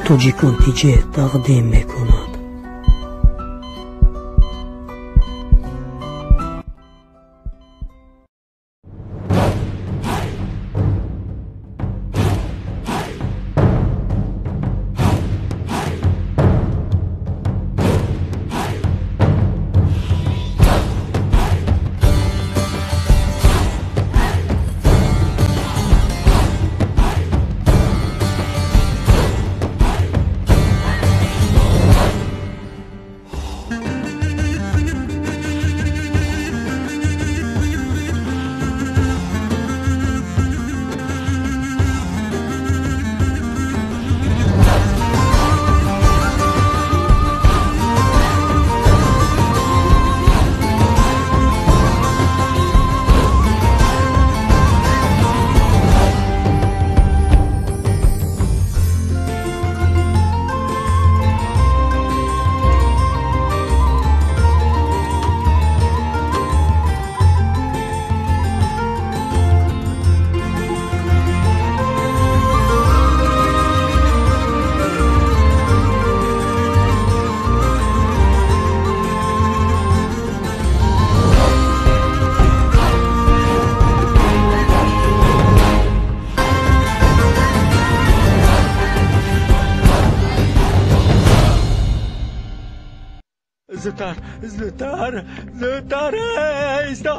Тоҷикон ТҶ тақдим мекунад. Зудтар, зудтар, зудтар, исто,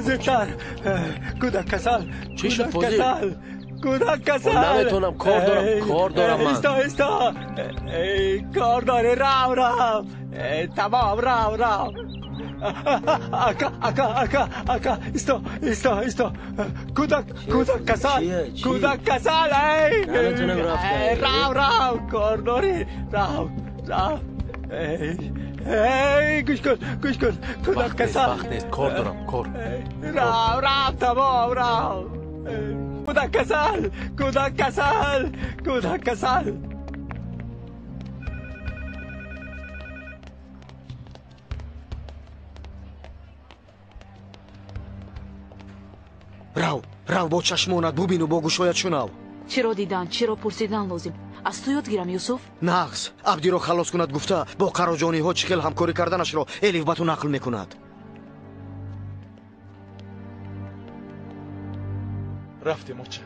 зудтар. Кӯдак касал, Чӣ шуд, кӯдак Фозил? касал, кӯдак касал. Наметавонам, кор дорам, кор дорам ман. Исто, исто, кор дорӣ, рав, рав. Тамом, рав, рав. Ака, ака, ака, ака, исто, исто, исто. Кӯдак, кӯдак касал, Чие, чие? кӯдак касал, эй. Наметавонам рафта. Рав, рав, кор дорӣ, рав, рав. Эй, эй, гӯш кун, гӯш кун, кӯдак Вақт нест, касал. вақт нест, кор дорам, кор. Рав, рав, тамом, рав. Кӯдак касал, кӯдак касал, кӯдак касал. Рав, рав, бо чашмонат бубину бо гӯшоят шунав. Чиро дидан, чиро пурсидан лозим? Аз ту ёд гирам, Юсуф? Нағз, Абдиро халос кунад гуфта, бо қароҷониҳо чӣ хел ҳамкорӣ карданашро Элиф ба ту нақл мекунад. Рафтем, оча.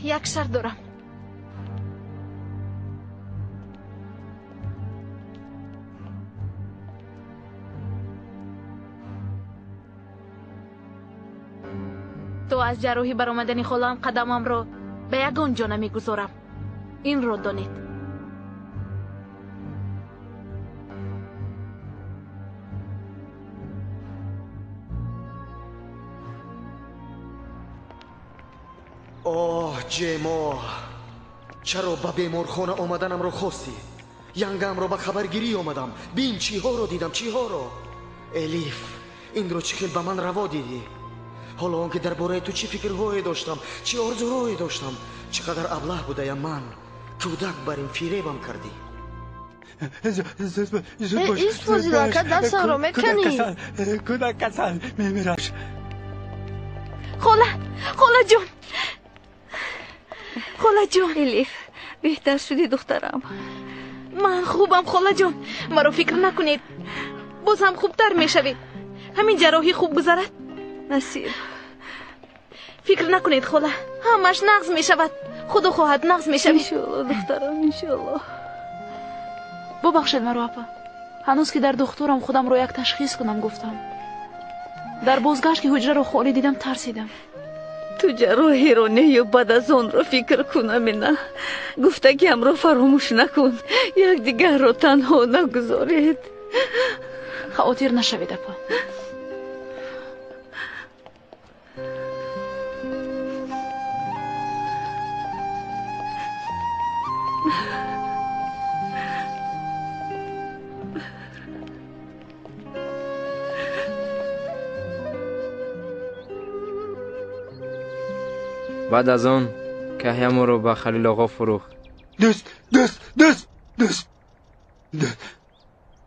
Як шарт дорам. То аз ҷарроҳӣ баромадани холаам қадамамро ба ягон ҷо намегузорам. Инро донед. Оҳ, Ҷемо, чаро ба беморхона омаданамро хостӣ? Янгамро ба хабаргирӣ омадам. Бин, чиҳоро дидам, чиҳоро. Элиф, инро чӣ хел ба ман раво дидӣ? Ҳоло он ки дар бораи ту чӣ фикрҳое доштам, чӣ орзуҳое доштам, чӣ қадар аблаҳ будаям ман. Кӯдак бар ин фиребам кардӣ. Зуд бош, Ис, Фозил ака, дастамро меканӣ. Кӯдак касал, мемирам. Хола, холаҷон, холаҷон. Элиф, беҳтар шудӣ, духтарам. Ман хубам, холаҷон, маро фикр накунед. Боз ҳам хубтар мешавед. Ҳамин ҷарроҳӣ хуб гузарад. Насиб. Фикр накунед, хола, ҳамаш нағз мешавад. Худо хоҳад, нағз мешавед. Иншоалло, духтарам, иншоалло. Бубахшед маро, апа. Ҳанӯз ки дар духтурам худамро як ташхис кунам гуфтам. Дар бозгашт ки ҳуҷраро холӣ дидам, тарсидам. Ту ҷарроҳиро не ё баъд аз онро фикр кун, Амина. Гуфтагиамро фаромӯш накун. Якдигарро танҳо нагузоред. Хавотир нашавед, апа. Баъд аз он Каҳя моро ба Халилоғо фурӯхт. Дӯст, дӯст, дӯст, дӯст.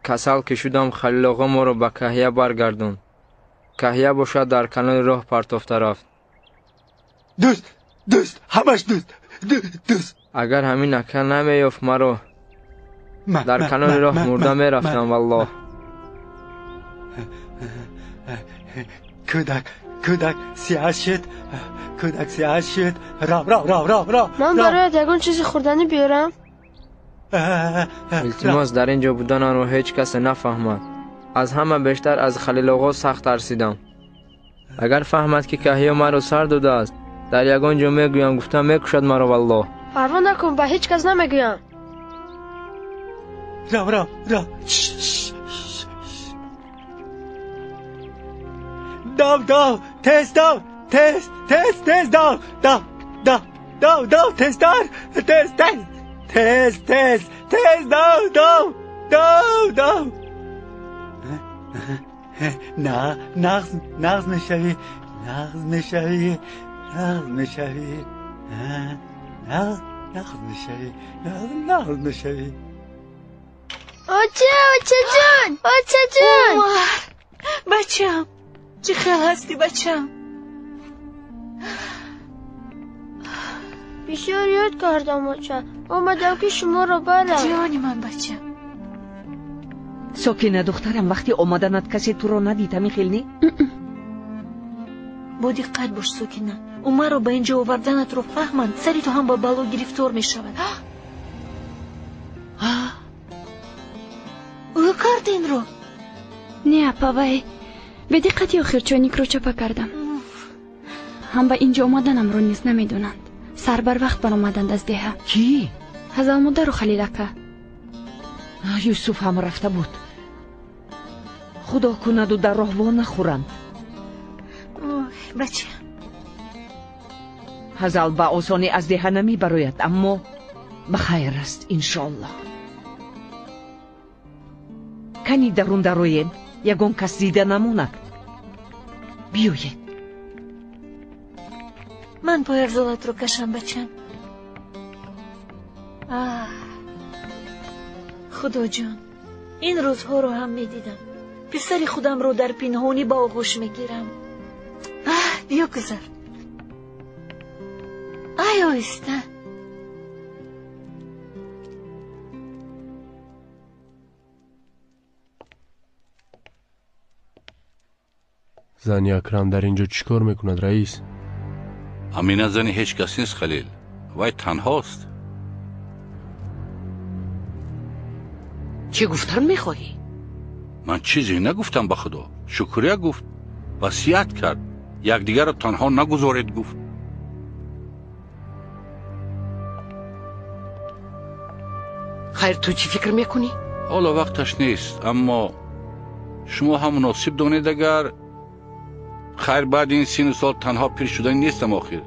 Касал ки шудам, Халилоғо моро ба Каҳя баргардонд. Каҳя бошад дар канори роҳ партофта рафт. Дӯст, Дӯст, ҳамаш дӯст, дӯст. Агар ҳамин ака намеёфт маро, дар канори роҳ мурда мерафтам, валлоҳ. Кӯдак, кӯдак сиҳат шуд, кӯдак сиҳат шуд. Рав, рав, рав, рав, рав. Ман барояд ягон чизи хӯрданӣ биёрам? Илтимос, дар ин ҷо буданамро ҳеҷ касе нафаҳмад. Аз ҳама бештар аз Халил оғо сахт тарсидам. Агар фаҳмад, ки Каҳё маро сар додааст, дар ягон ҷо мегӯям, гуфта мекушад маро, валлоҳ. Парво накун, ба ҳеҷ кас намегӯям. Рав, рав, рав. Дав, дав, тез дав, тез, тез, тез дав, дав, дав, дав, дав, тезтар, тез, тез, тез, тез, тез, дав, дав, дав, дав. На, нағз, нағз мешавӣ, нағз мешавӣ, нағз мешавӣ, нағз, нағз мешавӣ, нағз, нағз мешавӣ. Оча, очаҷон, очаҷон. Умар, бачам, чӣ хел ҳастӣ, бачам? Бисёр ёд кардам, оча. Омадам, ки шуморо барам. Ҷони ман, бачам. Сокина, духтарам, вақти омаданат касе туро надид, ҳамин хел не? Бо диққат бош, Сокина. Умарро ба ин ҷо оварданатро фаҳманд, сари ту ҳам ба бало гирифтор мешавад. Ӯ кард инро? Не, апа, вай бедиққати охир чойникро чапа кардам. Ҳам ба ин ҷо омаданамро низ намедонанд. Сар барвақт баромаданд аз деҳа. Кӣ? Ҳазалмодару Халил ака. Юсуф ҳам рафта буд. Худо кунаду дар роҳ во нахӯранд. Бача. Ҳазал ба осонӣ аз деҳа намебарояд, аммо ба хайр аст, иншоаллоҳ. Кани дарун дароем, ягон кас дида намонад. Биёед. Ман пойафзолатро кашам, бачам. Аҳ, Худоҷон, ин рӯзҳоро ҳам медидам. Писари худамро дар пинҳонӣ ба оғӯш мегирам. Аҳ, биё гузар. Ай, оҳиста. Зани Акрам дар ин ҷо чӣ кор мекунад, раис? Амина зани ҳеҷ кас нест, Халил. Вай танҳост. Чӣ гуфтан мехоҳӣ? Ман чизе нагуфтам, ба Худо. Шукрия гуфт, васият кард. Якдигарро танҳо нагузоред, гуфт. Хайр, ту чӣ фикр мекунӣ? Ҳоло вақташ нест, аммо шумо ҳам муносиб донед агар. Хайр, баъди ин сину сол танҳо пир шудани нестам охир.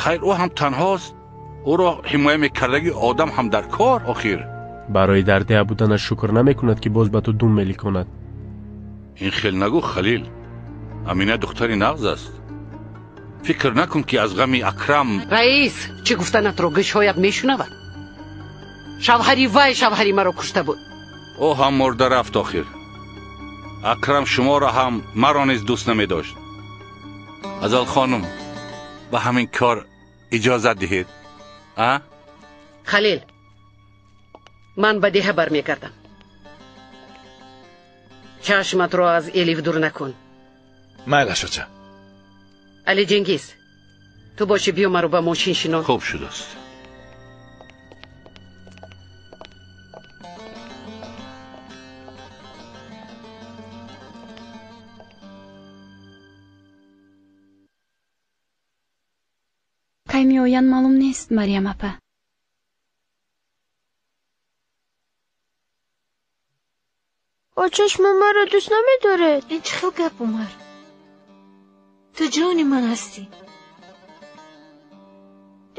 Хайр, ӯ ҳам танҳост. Ӯро ҳимоя мекардаги одам ҳам дар кор охир. Барои дар деҳа буданаш шукр намекунад, ки боз ба ту дум меликонад. Ин хел нагӯ, Халил. Амина духтари нағз аст. Фикр накун, ки аз ғами Акрам. Раис, чӣ гуфтанатро гӯшҳоят мешунавад? Шавҳари вай шавҳари маро кушта буд. Ӯ ҳам мурда рафт охир. Акрам шуморо ҳам маро низ дӯст намедошт. Азал хонум, ба ҳамин кор иҷозат диҳед. А? Халил, ман ба деҳа бармегардам. Чашматро аз Элиф дур накун. Майлаш, оча. Али Ҷенгиз, ту боши, биё маро ба мошин шинон. Хуб шудааст. Кай меоянд маълум нест, Марьям апа. Оча, шумо маро дӯст намедоред? Ин чӣ хел гап, Умар? Ту ҷони ман ҳастӣ.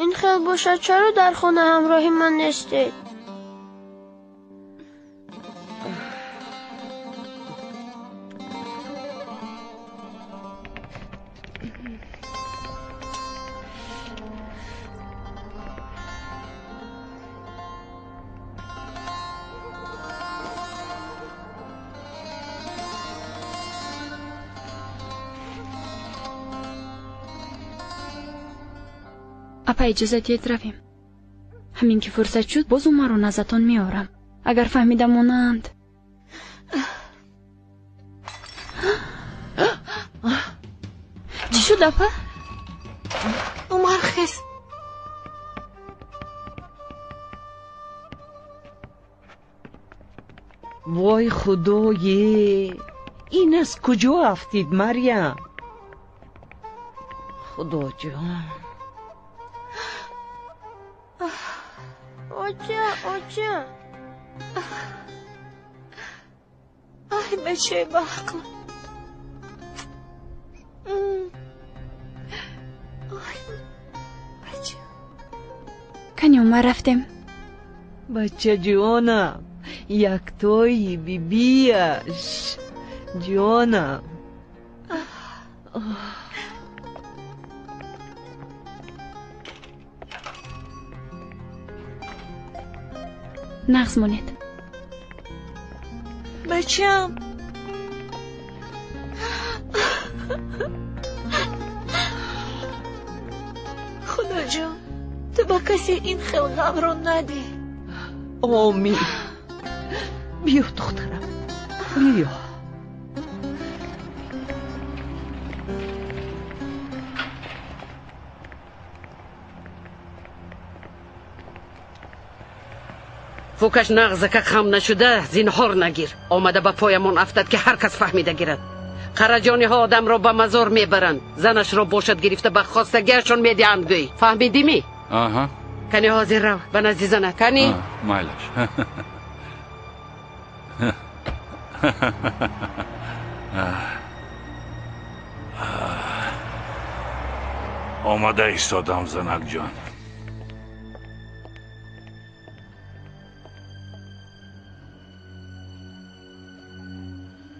Ин хел бошад, чаро дар хона ҳамроҳи ман нестед? Апа, иҷозат диҳед равем. Ҳамин ки фурсат шуд, боз Умарро наздатон меорам. Агар фаҳмида монанд. Чӣ шуд, апа? Умар хез. Вой худое, ин аз куҷо афтид, Марьям? Худоҷон. Оча, оча. Ай, бачаи баақл. Ай, бача. Кани Умар, рафтем. Бачаҷонам, яктои бибиаш. Ҷонам. Нағз монед. Бачам. Худоҷон, ту ба касе ин хел ғамро надиҳ. Омин. Биё, духтарам, биё. Фукаш нағзака хам нашуда, зинҳор нагир. Омада ба поямон афтад, ки ҳар кас фаҳмида гирад. Қараҷониҳо одамро ба мазор мебаранд, занашро бошад гирифта ба хостагиашон медиҳанд, гӯй. Фаҳмидимӣ? Аҳа. Кани ҳозир рав ба назди зана. Кани? Майлаш. Омада истодам, занакҷон.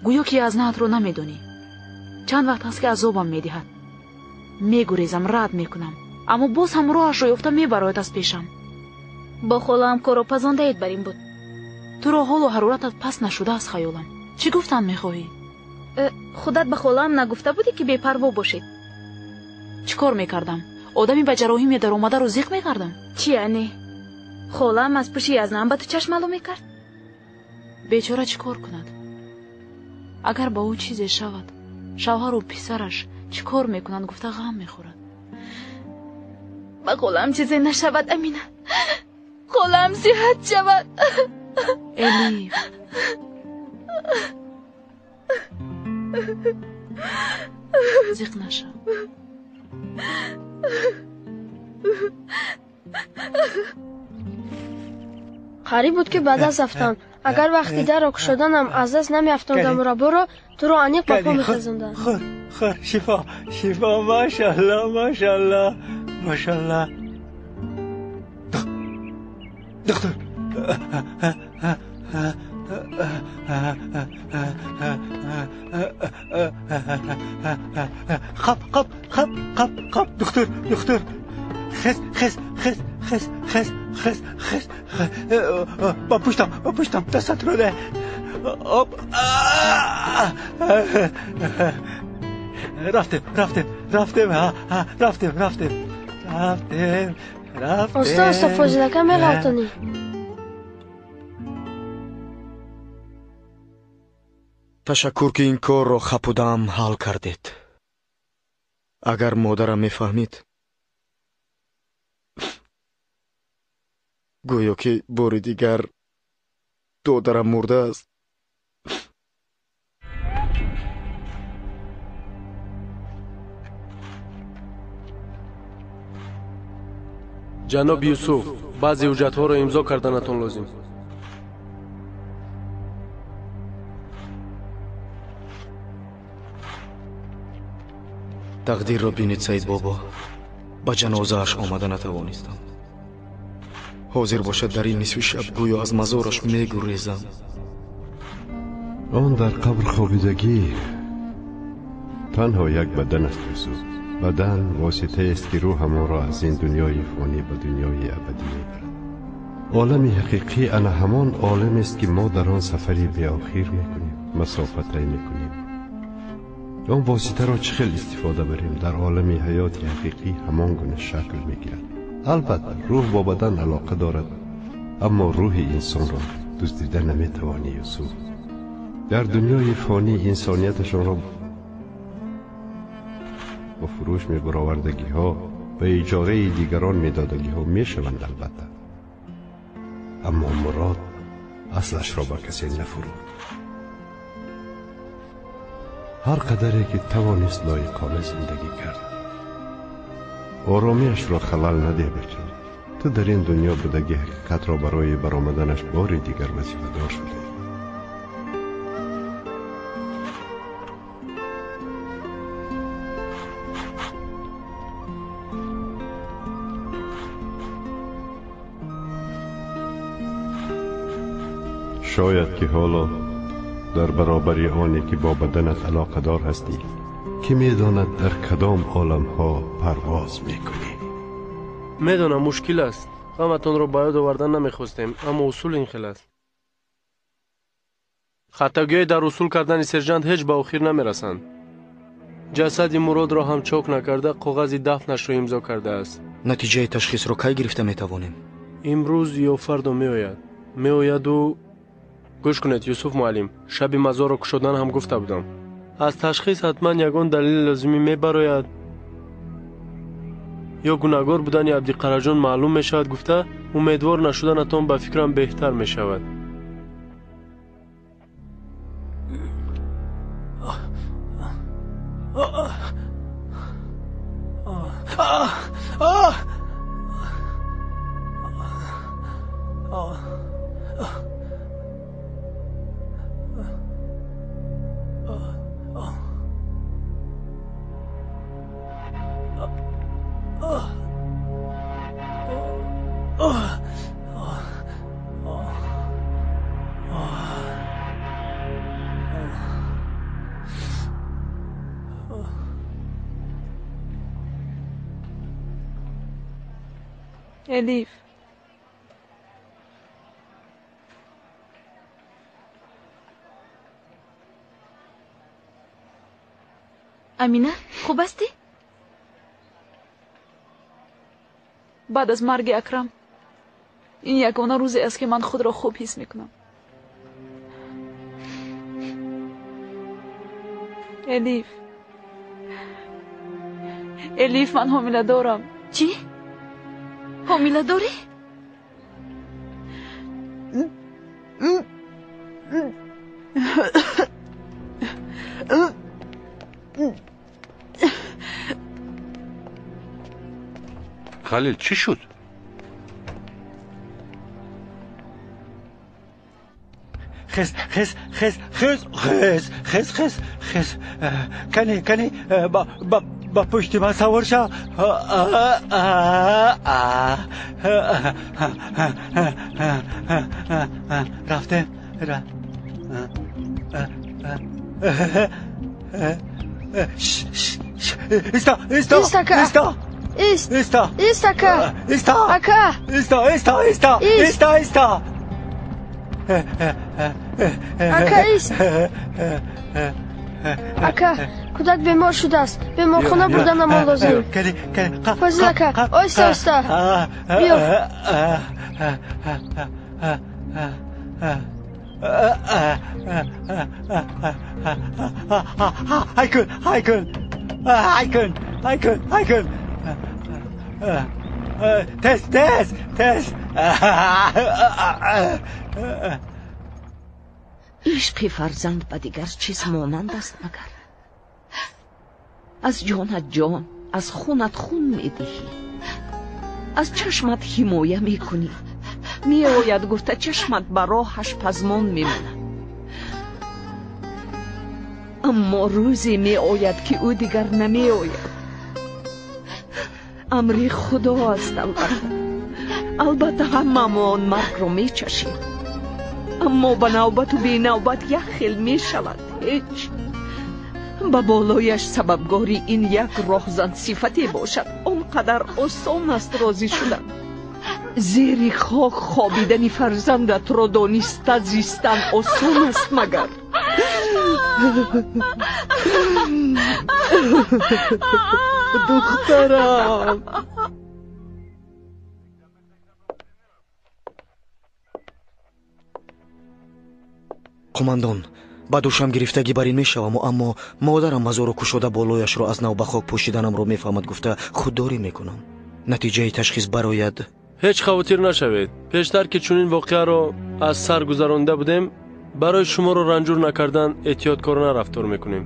Гӯё ки язнаатро намедонӣ. Чанд вақт аст, ки азобам медиҳад. Мегурезам, рад мекунам, аммо боз ҳам роҳашро ёфта мебарояд аз пешам. Бо холаам корро пазондаед бар ин буд. Туро ҳолу ҳароратат паст нашудааст, хаёлам. Чӣ гуфтан мехоҳӣ? Худат ба холаам нагуфта будӣ, ки бепарво бошед. Чӣ кор мекардам? Одами ба ҷарроҳӣ медаромадаро зиқ мекардам? Чӣ яъне? Холаам аз пушти язнаам ба ту чашмалу мекард? Бечора чӣ кор кунад? Агар ба ӯ чизе шавад, шавҳару писараш чӣ кор мекунанд, гуфта ғам мехӯрад. Ба холаам чизе нашавад, Амина. Холаам сиҳат шавад. Элиф. Зиқ нашав. Қариб буд, ки ба даст афтам. Агар вақти дарро кушоданам аз даст намеафтодам, мурабборо туро аниқ ба по мехезондам. Хӯр, хӯр, шифо, шифо, машалло, машалло, машалло. Доктор. Қап, қап, қап, қап, қап, доктор, доктор. Хез, хез, хез, хез, хез, хез, хез. Ба пуштам, ба пуштам, дастатро де. Оп. Рафтем, рафтем, рафтем, рафтем, рафтем, рафтем, рафтем. Оста, оста, фозилака меғалтонӣ. Ташаккур, ки ин корро хапудаам ҳал кардед. Агар модарам мефаҳмид, гӯё ки бори дигар додарам мурдааст. Ҷаноби Юсуф, баъзе ҳуҷҷатҳоро имзо карданатон лозим. Тақдирро бинед, Саидбобо, ба ҷанозааш омада натавонистам. Ҳозир бошад, дар ин нисфи шаб гӯё аз мазораш мегурезам. Он дар қабр хобидагӣ танҳо як бадан аст, Юсуф. Бадан воситаест, ки рӯҳ ҳамонро аз ин дунёи фонӣ ба дунёи абадӣ мебарад. Олами ҳақиқӣ ана ҳамон оламест, ки мо дар он сафари беохир мекунем, масофа тай мекунем. Он воситаро чӣ хел истифода барем, дар олами ҳаёти ҳақиқӣ ҳамон гуна шакл мегирад. Албатта, рӯҳ бо бадан алоқа дорад, аммо рӯҳи инсонро дуздида наметавонӣ, Юсуф. Дар дунёи фонӣ инсонияташонро ба фурӯш мебаровардагиҳо, ба иҷораи дигарон медодагиҳо мешаванд албатта. Аммо Мурод аслашро ба касе нафурӯхт. Ҳар қадаре ки тавонист лоиқона зиндагӣ кард. Оромиашро халал надеҳ, бача. Ту дар ин дунё будагӣ ҳақиқатро барои баромаданаш бори дигар вазифадор шудаӣ. Шояд ки ҳоло дар баробари оне ки бо баданат алоқадор ҳастӣ, ки медонад дар кадом оламҳо парвоз мекунӣ. Медонам, мушкил аст. Ғаматонро ба ёд овардан намехостем, аммо усул ин хел аст. Хатогиҳои дар усул кардани сержант ҳеҷ ба охир намерасанд. Ҷасади Муродро ҳам чок накарда, коғази дафнашро имзо кардааст. Натиҷаи ташхисро кай гирифта метавонем? Имрӯз ё фардо меояд. Меояду гӯш кунед, Юсуф муаллим, шаби мазорро кушодан ҳам гуфта будам. Аз ташхис ҳатман ягон далели лозимӣ мебарояд ё гунаҳгор будани Абдиқараҷон маълум мешавад гуфта, умедвор нашуданатон ба фикрам беҳтар мешавад. Элиф, Амина, хуб ҳастӣ? Баъд аз марги Акрам ин ягона рӯзе аст, ки ман худро хуб ҳис мекунам. Элиф, Элиф, ман ҳомила дорам. Чӣ? Ҳомила дорӣ? Халил, чӣ шуд? Хез, хез, хез, хез, хез, хез, хез, хез. Кани, кани, ба пушти ман савор шав. Рафтем. Исто, исто, исто. Ист. Исто. Ист, ака. Исто. Ака. Исто, исто, исто. Исто, исто. Ака, ист. Ака, кӯдак бемор шудааст. Беморхона бурданамон лозим. Фозил ака, оҳиста, оҳиста. Биё. Ҳай кун, ҳай кун, ҳай кун, ҳай кун, ҳай кун. Тез, тез, тез. Ишқи фарзанд ба дигар чиз монанд аст магар? Аз ҷонат ҷон, аз хунат хун медиҳӣ, аз чашмат ҳимоя мекунӣ. Меояд гуфта чашмат ба роҳаш пазмон мемонад. Аммо рӯзе меояд, ки ӯ дигар намеояд. Амри Худо аст албатта. Албатта ҳамамон маргро мечашем. Аммо ба навбату бенавбат як хел мешавад. Ҳеҷ. Ба болояш сабабгори ин як роҳзан сифате бошад. Он қадар осон аст розӣ шудан. Зери хок хобидани фарзандатро дониста зистан осон аст магар? Духтарам. Қумандон, ба душам гирифтагӣ бар ин мешаваму, аммо модарам мазорро кушода болояшро аз нав ба хок пӯшиданамро мефаҳмад гуфта худдорӣ мекунам. Натиҷаи ташхис барояд. Ҳеҷ хавотир нашавед. Пештар ки чунин воқеаро аз сар гузаронда будем, барои шуморо ранҷур накардан эҳтиёткорона рафтор мекунем.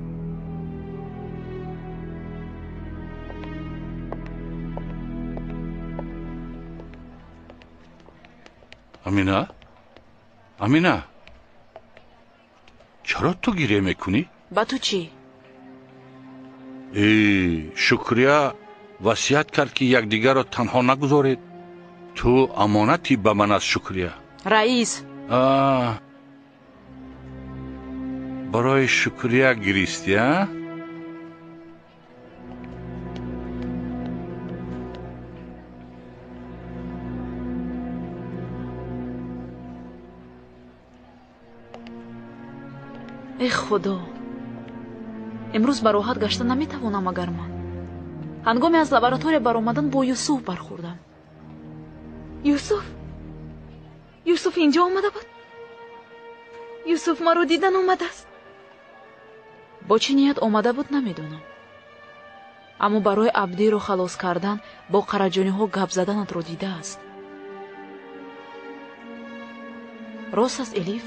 Амина? Амина? Чаро ту гиря мекунӣ? Ба ту чӣ? Шукрия васият кард, ки якдигарро танҳо нагузоред. Ту амонатӣ ба ман аст, Шукрия. Раис. Барои Шукрия гиристӣ, а? Э худо, имрӯз ба роҳат гашта наметавонам. Агар ман ҳангоме аз лаборатория баромадан бо Юсуф бархӯрдам. Юсуф? Юсуф инҷо омада буд? Юсуф маро дидан омадааст. Бо чӣ ният омада буд намедонам, аммо барои Абдиро халос кардан бо қараҷониҳо гап заданатро дидааст. Рост аст, Элиф?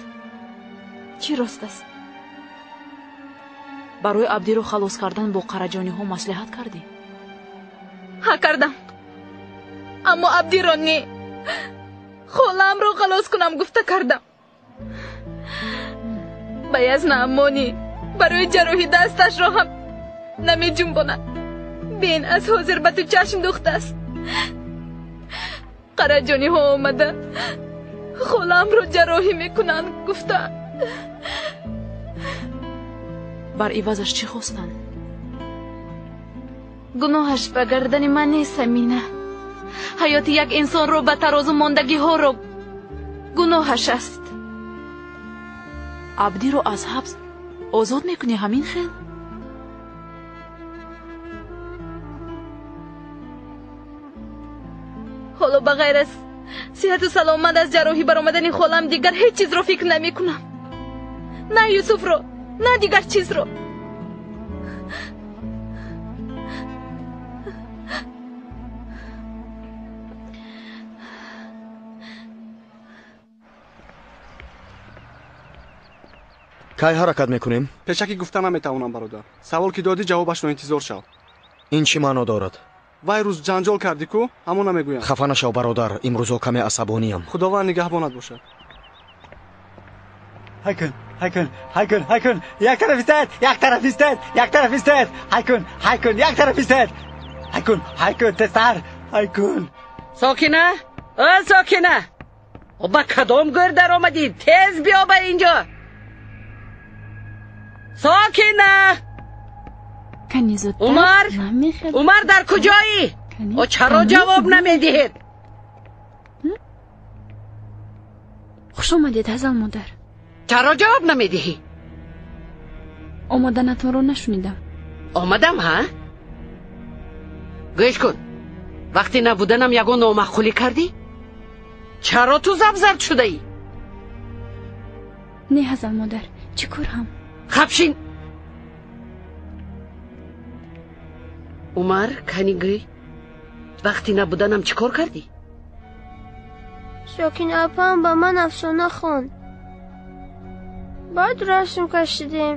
Чӣ рост аст? Барои Абдиро халос кардан бо қараҷониҳо маслиҳат кардӣ? Ҳа, кардам, аммо Абдиро не, холаамро халос кунам гуфта кардам. Ба язна аммонӣ барои ҷарроҳӣ дасташро ҳам намеҷунбонад. Бин, аз ҳозир ба ту чашм духтааст. Қараҷониҳо омада холаамро ҷарроҳӣ мекунанд гуфтаанд. Бар ивазаш чӣ хостанд? Гуноҳаш ба гардани ман нест, Амина. Ҳаёти як инсонро ба тарозу мондагиҳоро гуноҳаш аст. Абдиро аз ҳабс озод мекунӣ ҳамин хел? Ҳоло ба ғайр аз сиҳату саломат аз ҷарроҳӣ баромадани холам дигар ҳеҷ чизро фикр намекунам. На Юсуфро, на дигар чизро. Кай ҳаракат мекунем? Пешакӣ гуфта наметавонам, бародар. Савол ки додӣ, ҷавобашро интизор шав. Ин чӣ маъно дорад? Вай рӯз ҷанҷол кардӣ ку, ҳамона мегӯям. Хафа нашав, бародар, имрӯзо каме асабониям. Худованд нигаҳбонат бошад. Ҳайкун, ҳайкун, ҳайкун, ҳайкун, як тараф истед, як тараф истед, як тараф истед, ҳайкун, ҳайкун, як тараф истед, ҳайкун, ҳайкун, тезтар, ҳайкун. Сокина, о Сокина, ба кадом гӯр даромадӣ? Тез биё ба инҷо. Сокина! Умар, Умар, дар куҷоӣ? О чаро ҷавоб намедиҳед? Хуш омадед, Ҳазал модар. Чаро ҷавоб намедиҳӣ? Омаданатонро нашунидам. Омадам, ҳа? Гӯш кун, вақте набуданам ягон номаъқулӣ кардӣ? Чаро ту забзард шудаӣ? Не, Ҳазал модар, чӣ кор ҳам? Хапшин! Умар, кани гӯй, вақти набуданам чӣ кор кардӣ? Сокина апам ба ман афсона хонд. Баъд расм кашидем.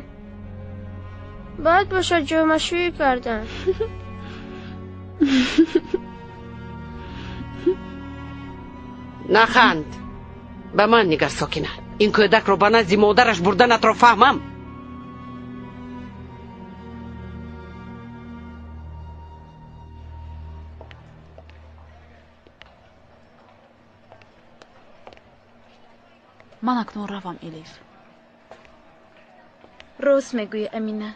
Баъд бошад ҷомашӯӣ кардам. Наханд. Ба ман нигар, Сокина. Ин кӯдакро ба назди модараш бурданатро фаҳмам. Ман акнун равам, Элиф. Рост мегӯӣ, Амина.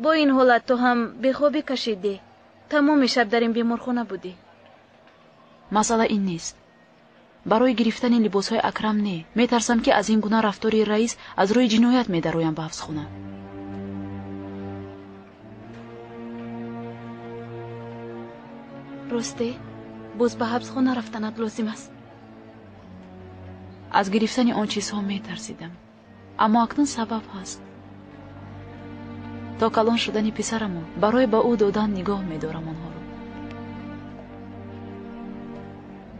Бо ин ҳолат ту ҳам бехобӣ кашидӣ. Тамоми шаб дар ин беморхона будӣ. Масъала ин нест. Барои гирифтани либосҳои Акрам не. Метарсам, ки аз ин гуна рафтори раис аз рӯи ҷиноят медароям ба ҳабсхона. Росте, боз ба ҳабсхона рафтанат лозим аст. Аз гирифтани он чизҳо метарсидам. Аммо акнун сабаб ҳаст. То калон шудани писарамон барои ба ӯ додан нигоҳ медорам онҳоро.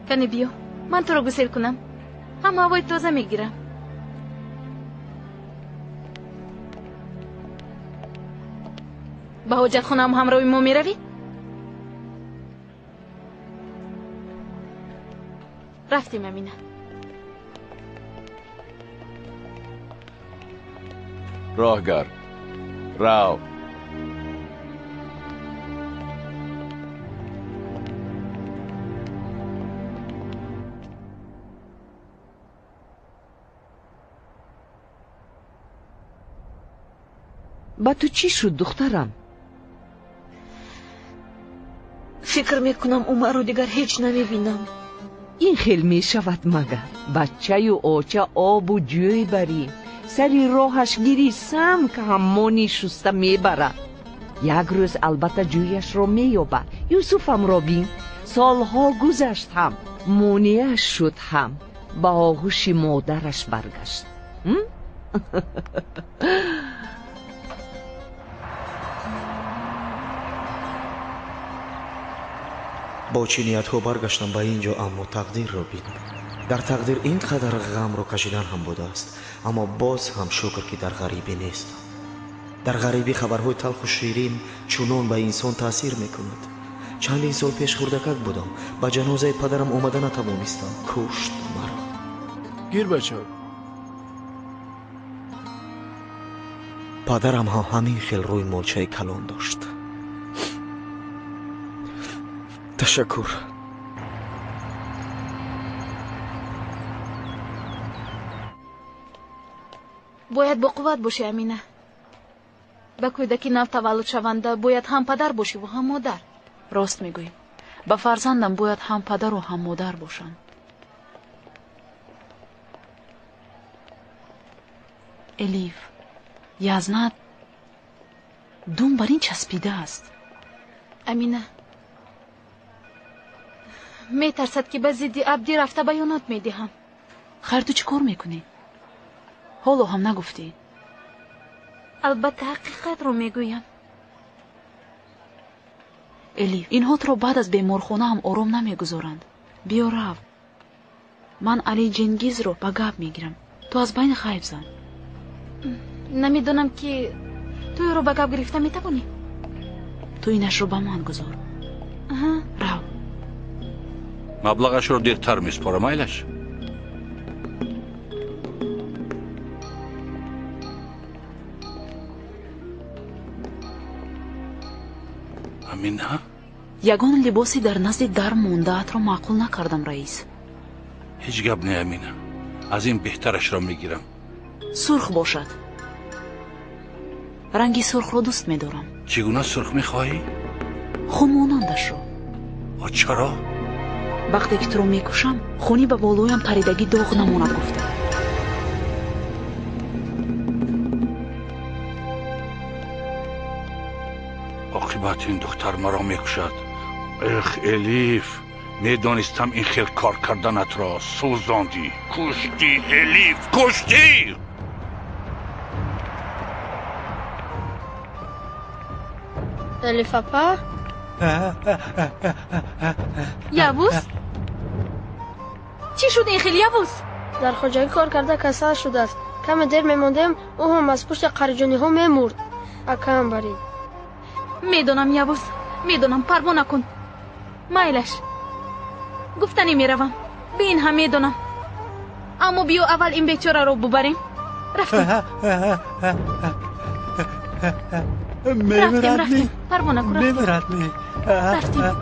Кане биё, ман туро гусел кунам. Ҳам ҳавои тоза мегирам. Ба ҳоҷатхонаам ҳамроҳи мо меравӣ? Рафтем, Амина. Роҳгар, рав. Ба ту чӣ шуд, духтарам? Фикр мекунам, Умарро дигар ҳеҷ намебинам. Ин хел мешавад магар? Бачаю оча обу ҷӯй барӣ, сари роҳаш гирӣ, санг ҳаммони шуста мебарад. Як рӯз албатта ҷӯяшро меёбад. Юсуфамро бин, солҳо гузашт ҳам, монеаш шуд ҳам, ба оғӯши модараш баргашт. Бо чӣ ниятҳо баргаштам ба ин ҷо, аммо тақдирро бин. Дар тақдир ин қадар ғамро кашидан ҳам будааст, аммо боз ҳам шукр, ки дар ғарибӣ нестам. Дар ғарибӣ хабарҳои талху ширин чунон ба инсон таъсир мекунад. Чандин сол пеш хурдакак будам, ба ҷанозаи падарам омада натавонистам. Кушт маро. Гир, бача. Падарам ҳам ҳамин хел рӯи молчаи калон дошт. Ташаккур. Бояд боқувват бошӣ, Амина. Ба кӯдаки нав таваллудшаванда бояд ҳам падар бошиву ҳам модар. Рост мегӯӣ. Ба фарзандам бояд ҳам падару ҳам модар бошам. Элиф, язнат дум бар ин часпидааст. Амина метарсад, ки ба зидди Абдӣ рафта баёнот медиҳам. Хайр, ту чӣ кор мекунӣ? Ҳоло ҳам нагуфтӣ. Албатта ҳақиқатро мегӯям. Элиф, инҳо туро баъд аз беморхона ҳам ором намегузоранд. Биё рав. Ман Али Ҷенгизро ба гап мегирам. Ту аз байн ғайб зан. Намедонам, ки ту ӯро ба гап гирифта метавонӣ? Ту инашро ба ман гузор. Рав. Маблағашро дертар месупорам, майлаш? Амина? Ягон либоси дар назди дар мондаатро маъқул накардам, раис. Ҳеҷ гап не, Амина. Аз ин беҳтарашро мегирам. Сурх бошад. Ранги сурхро дӯст медорам. Чӣ гуна сурх мехоҳӣ? Хунмонандашро. Чаро? Вақте ки туро мекушам, хуни ба болоям паридагӣ доғ намонад гуфта. Оқибат ин духтар маро мекушад. Эх, Элиф, медонистам ин хел кор карданатро. Сӯзондӣ, куштӣ, Элиф, куштӣ! Элиф апа? Явуз? Чӣ шуд ин хел, Явуз? Дар хоҷагӣ кор карда касал шудааст. Каме дер мемондем, ӯ ҳам аз пушти қариҷониҳо мемурд. Акаам барид. Медонам, Явуз, медонам, парво накун. Майлаш. Гуфтанӣ меравам. Бин ҳам медонам. Аммо биё аввал ин бечораро бубарем. Рафтем. Рафтем, рафтем. Парво накун, рафтем. Рафтем.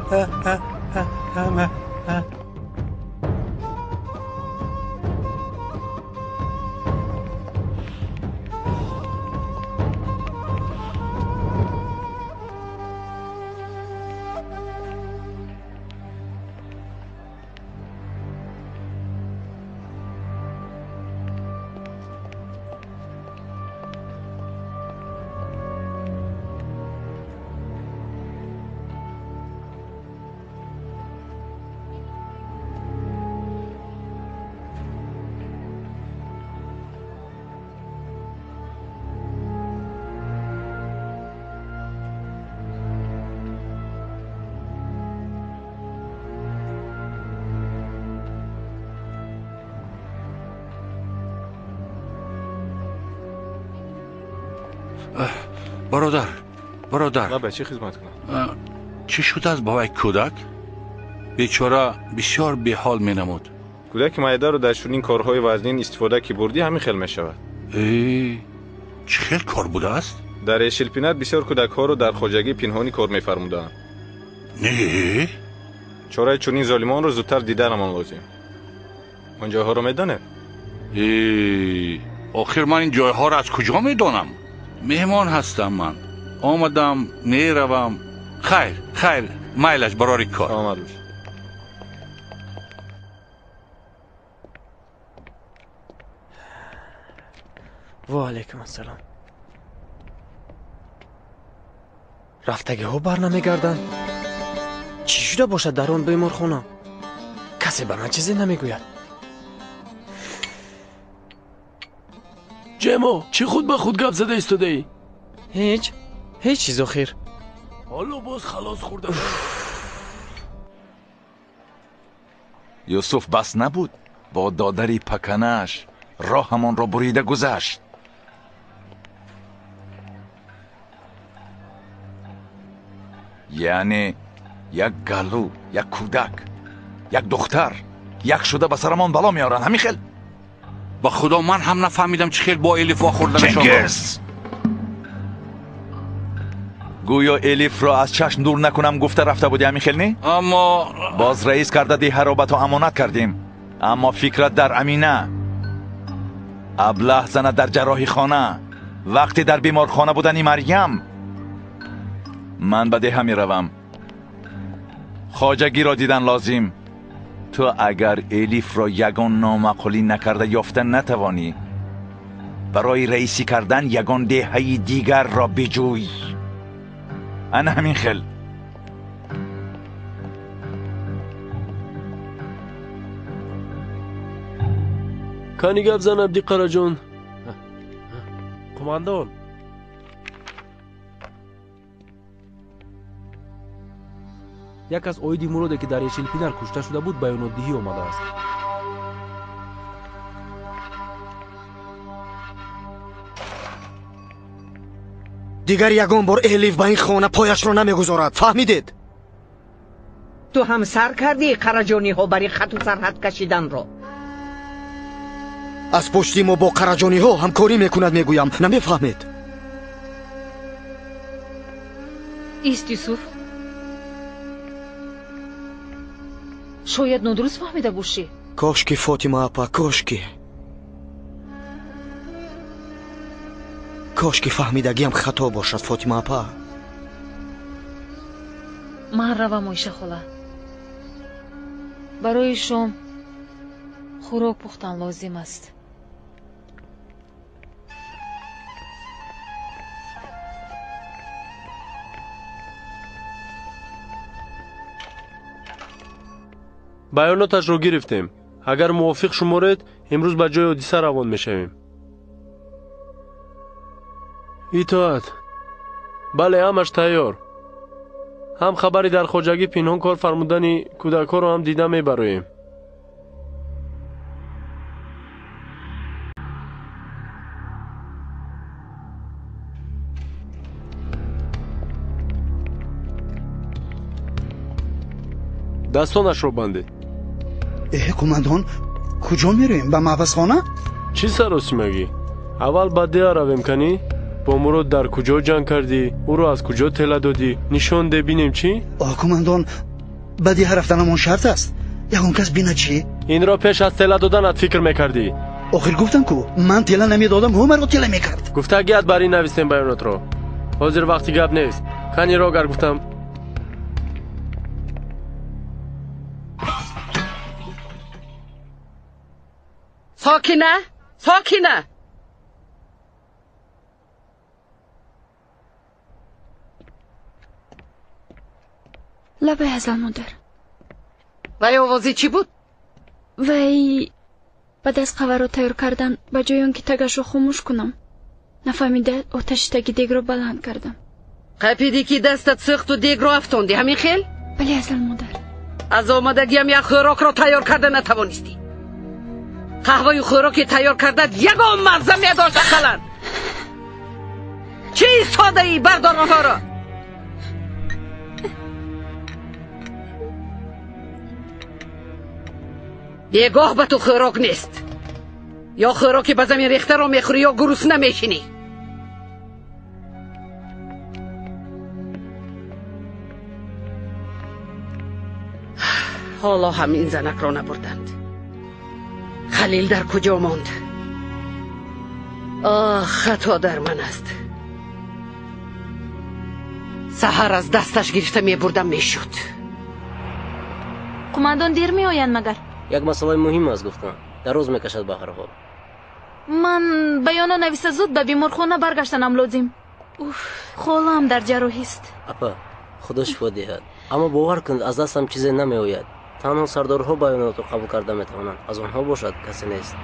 Бародар, бародар. Ба чӣ хизмат кунам? Чӣ шудааст ба вай кӯдак? Бечора бисёр беҳол менамуд. Кӯдаки майдаро дар чунин корҳои вазнин истифода ки бурдӣ, ҳамин хел мешавад. Чӣ хел кор будааст? Дар Эшилпинар бисёр кӯдакҳоро дар хоҷагӣ пинҳонӣ кор мефармуданд. Не? Чораи чунин золимонро зудтар диданамон лозим. Он ҷойҳоро медонед? Охир ман ин ҷойҳоро аз куҷо медонам? Меҳмон ҳастам ман. Омадам, меравам. Хайр, хайр, майлаш барори кор. Саломат бош. Ва алайкум ассалом. Рафтагиҳо бар намегарданд. Чӣ шуда бошад дар он беморхона? Касе ба ман чизе намегӯяд. Ҷемо, чӣ худ ба худ гап зада истодаӣ? Ҳеҷ, ҳеҷ чиз охир. Ҳоло боз халос хӯрда. Юсуф бас набуд, бо додари паканааш роҳамонро бурида гузашт. Яъне як галу, як кӯдак, як духтар як шуда ба сарамон бало меоранд. Ҳамин хел? Ба худо ман ҳам нафаҳмидам чӣ хел бо Элиф вохӯрданашонро. Чингиз! Гӯё Элифро аз чашм дур накунам гуфта рафта будӣ, ҳамин хел не? Аммо боз раис карда деҳаро ба ту амонат кардем. Аммо фикрат дар Амина. Аблаҳ зана дар ҷарроҳихона. Вақте дар беморхона будани Марьям, ман ба деҳа меравам. Хоҷагиро дидан лозим. Ту агар Элифро ягон номаъқулӣ накарда ёфта натавонӣ, барои раисӣ кардан ягон деҳаи дигарро биҷӯй. Ана ҳамин хел. Кани гап зан, Абди Қараҷон. Қумандон, як аз оиди Муроде ки дар Эшилпинар кушта шуда буд баёнотдиҳӣ омадааст. Дигар ягон бор Элиф ба ин хона пояшро намегузорад. Фаҳмидед? Ту ҳам сар кардӣ қараҷониҳо бари хату сарҳад кашиданро. Аз пушти мо бо қараҷониҳо ҳамкорӣ мекунад, мегӯям. Намефаҳмед? Ист, Юсуф. Шояд нодуруст фаҳмида бошӣ. Кошки, Фотима апа, кошки. Кошки фаҳмидагиам хато бошад, Фотима апа. Ман равам, Оиша хола. Барои шом хӯрок пухтан лозим аст. Баёноташро гирифтем. Агар мувофиқ шуморед, имрӯз ба ҷои ҳодиса равон мешавем. Итоат. Бале, ҳамаш тайёр. Ҳам хабари дар хоҷагӣ пинҳон кор фармудани кӯдакҳоро ҳам дида мебароем. Дастонашро бандед. Қумандон, куҷо мерӯем? Ба маҳбасхона? Чӣ саросимагӣ? Аввал ба деҳа равем, канӣ? Бо Мурод дар куҷо ҷанг кардӣ? Ӯро аз куҷо тела додӣ? Нишон де бинем чӣ? Қумандон, ба деҳа рафтанамон шарт аст. Ягон кас бинад чӣ? Инро пеш аз тела доданат фикр мекардӣ. Охир гуфтам ку, ман тела намедодам, ӯ маро тела мекард. Гуфтагият бар ин навистем баёнотро. Ҳозир вақти гап нест. Кани рогар гуфтам. Сокина, Сокина. Лабай, Ҳазал модар. Вай овози чӣ буд? Вай баъд аз қаҳваро тайёр кардан ба ҷои он ки тагашро хомӯш кунам, нафаҳмида оташи таги дегро баланд кардам. Қапидӣ ки дастат сӯхту дегро афтондӣ, ҳамин хел? Бале, Ҳазал модар. Аз омадагиам як хӯрокро тайёр карда натавонистӣ. Қаҳваю хӯроки тайёр кардат ягон мазза медошт ақаллан. Чӣ истодаӣ? Бардор онҳоро. Бегоҳ ба ту хӯрок нест. Ё хӯроки ба замин рехтаро мехӯрӣ, ё гурусна мешинӣ. Ҳоло ҳам ин занакро набурданд. Халил дар куҷо монд? Оҳ, хато дар ман аст. Саҳар аз дасташ гирифта мебурдам, мешуд. Қумандон дер меоянд магар? Як масъалаи муҳим аст, гуфтам. Дароз мекашад ба ҳар ҳол. Ман баёно нависта зуд ба беморхона баргаштанам лозим. Уф, холаам дар ҷарроҳист. Апа, худо шифо диҳад. Аммо бовар кунед, аз дастам чизе намеояд. Танҳо сардорҳо баёнотро қабул карда метавонанд. Аз онҳо бошад касе нест.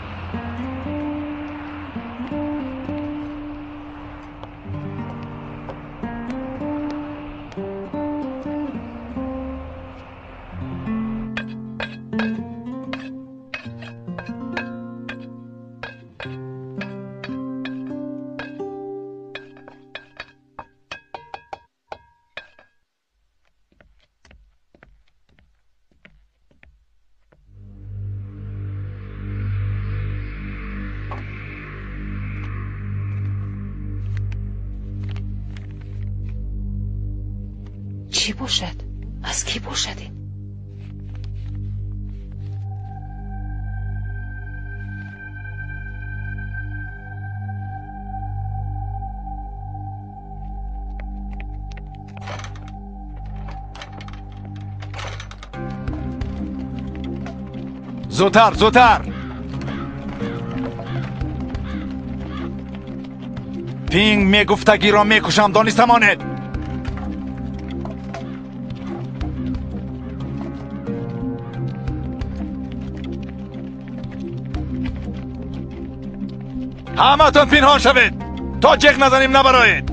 Чӣ бошад? Аз кӣ бошад ин? Зудтар, зудтар! Пинг мегуфтагиро мекушам, дониста монед. Ҳаматон пинҳон шавед, то ҷеғ назанем набароед.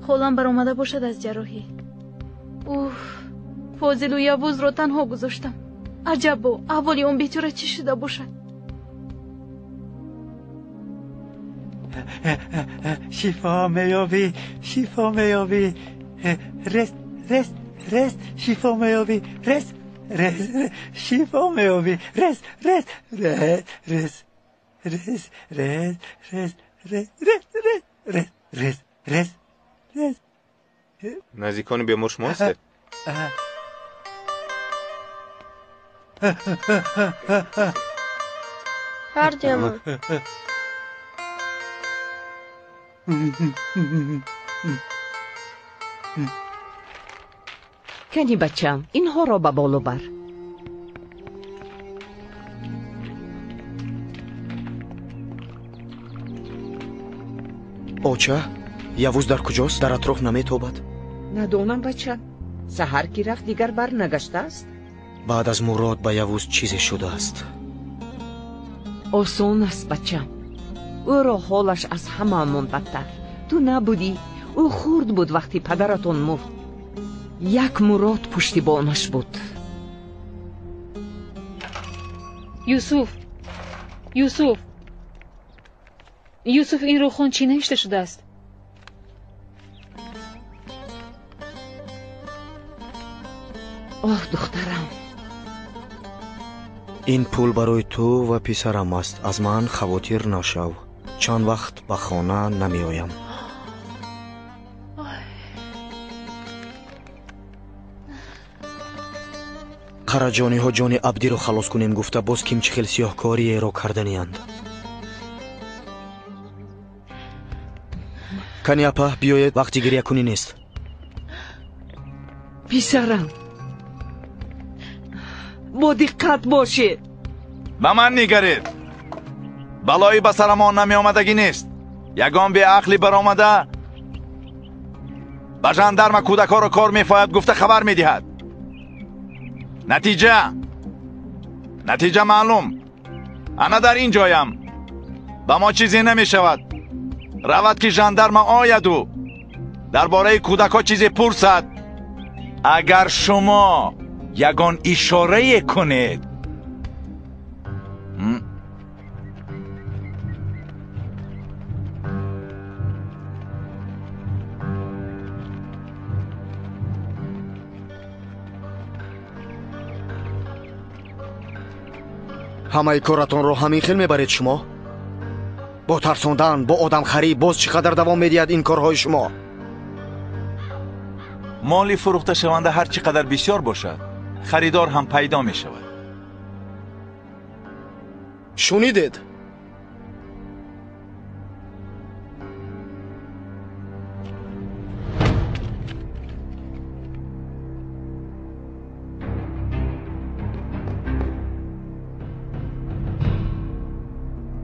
Холам баромада бошад аз ҷарроҳӣ. Уф, Фозилу Явузро танҳо гузоштам. Аҷабо, аҳволи он бечора чӣ шуда бошад? Шифо меёбӣ, шифо меёбӣ. Рес, рес, рес, шифо меёбӣ, рес, рес, шифо меёбӣ, рес, рес, рес, рес, рес, рес, рес, рес, рес, рес, рес, рес, рес. Наздикони бемор шумо ҳастед? Ҳар дуямон. Кани бачам, инҳоро ба боло бар. Оча, Явуз дар куҷост? Дар атроф наметобад? Надонам, бача. Саҳар ки рафт, дигар барнагаштааст. Баъд аз Мурод ба Явуз чизе шудааст. Осон аст, бачам. Ӯро ҳолаш аз ҳамаамон бадтар. Ту набудӣ. Ӯ хурд буд вақти падаратон мурд. Як Мурод пуштибонаш буд. Юсуф, Юсуф, Юсуф, инро хон, чӣ навишта шудааст? Оҳ, духтарам. Ин пул барои ту ва писарам аст. Аз ман хавотир нашав. Чанд вақт ба хона намеоям. Қараҷониҳо ҷони Абдиро халос кунем гуфта боз ким чӣ хел сиёҳкориеро карданиянд. Кани апа, биёед, вақти гирякунӣ нест. Писарам, бо диққат бошед. Ба ман нигаред. Балои ба сарамон намеомадагӣ нест. Ягон беақлӣ баромада ба жандарма кӯдакҳоро кор мефояд гуфта хабар медиҳад. Натиҷа, натиҷа маълум. Ана дар ин ҷоям. Ба мо чизе намешавад. Равад ки жандарма ояду дар бораи кӯдакҳо чизе пурсад. Агар шумо Ягон ишорае кунед. Ҳамаи коратонро ҳамин хел мебаред шумо? Бо тарсондан, бо одамхарӣ боз чӣ қадар давом медиҳад ин корҳои шумо? Моли фурӯхташаванда ҳар чӣ қадар бисёр бошад, харидор ҳам пайдо мешавад. Шунидед?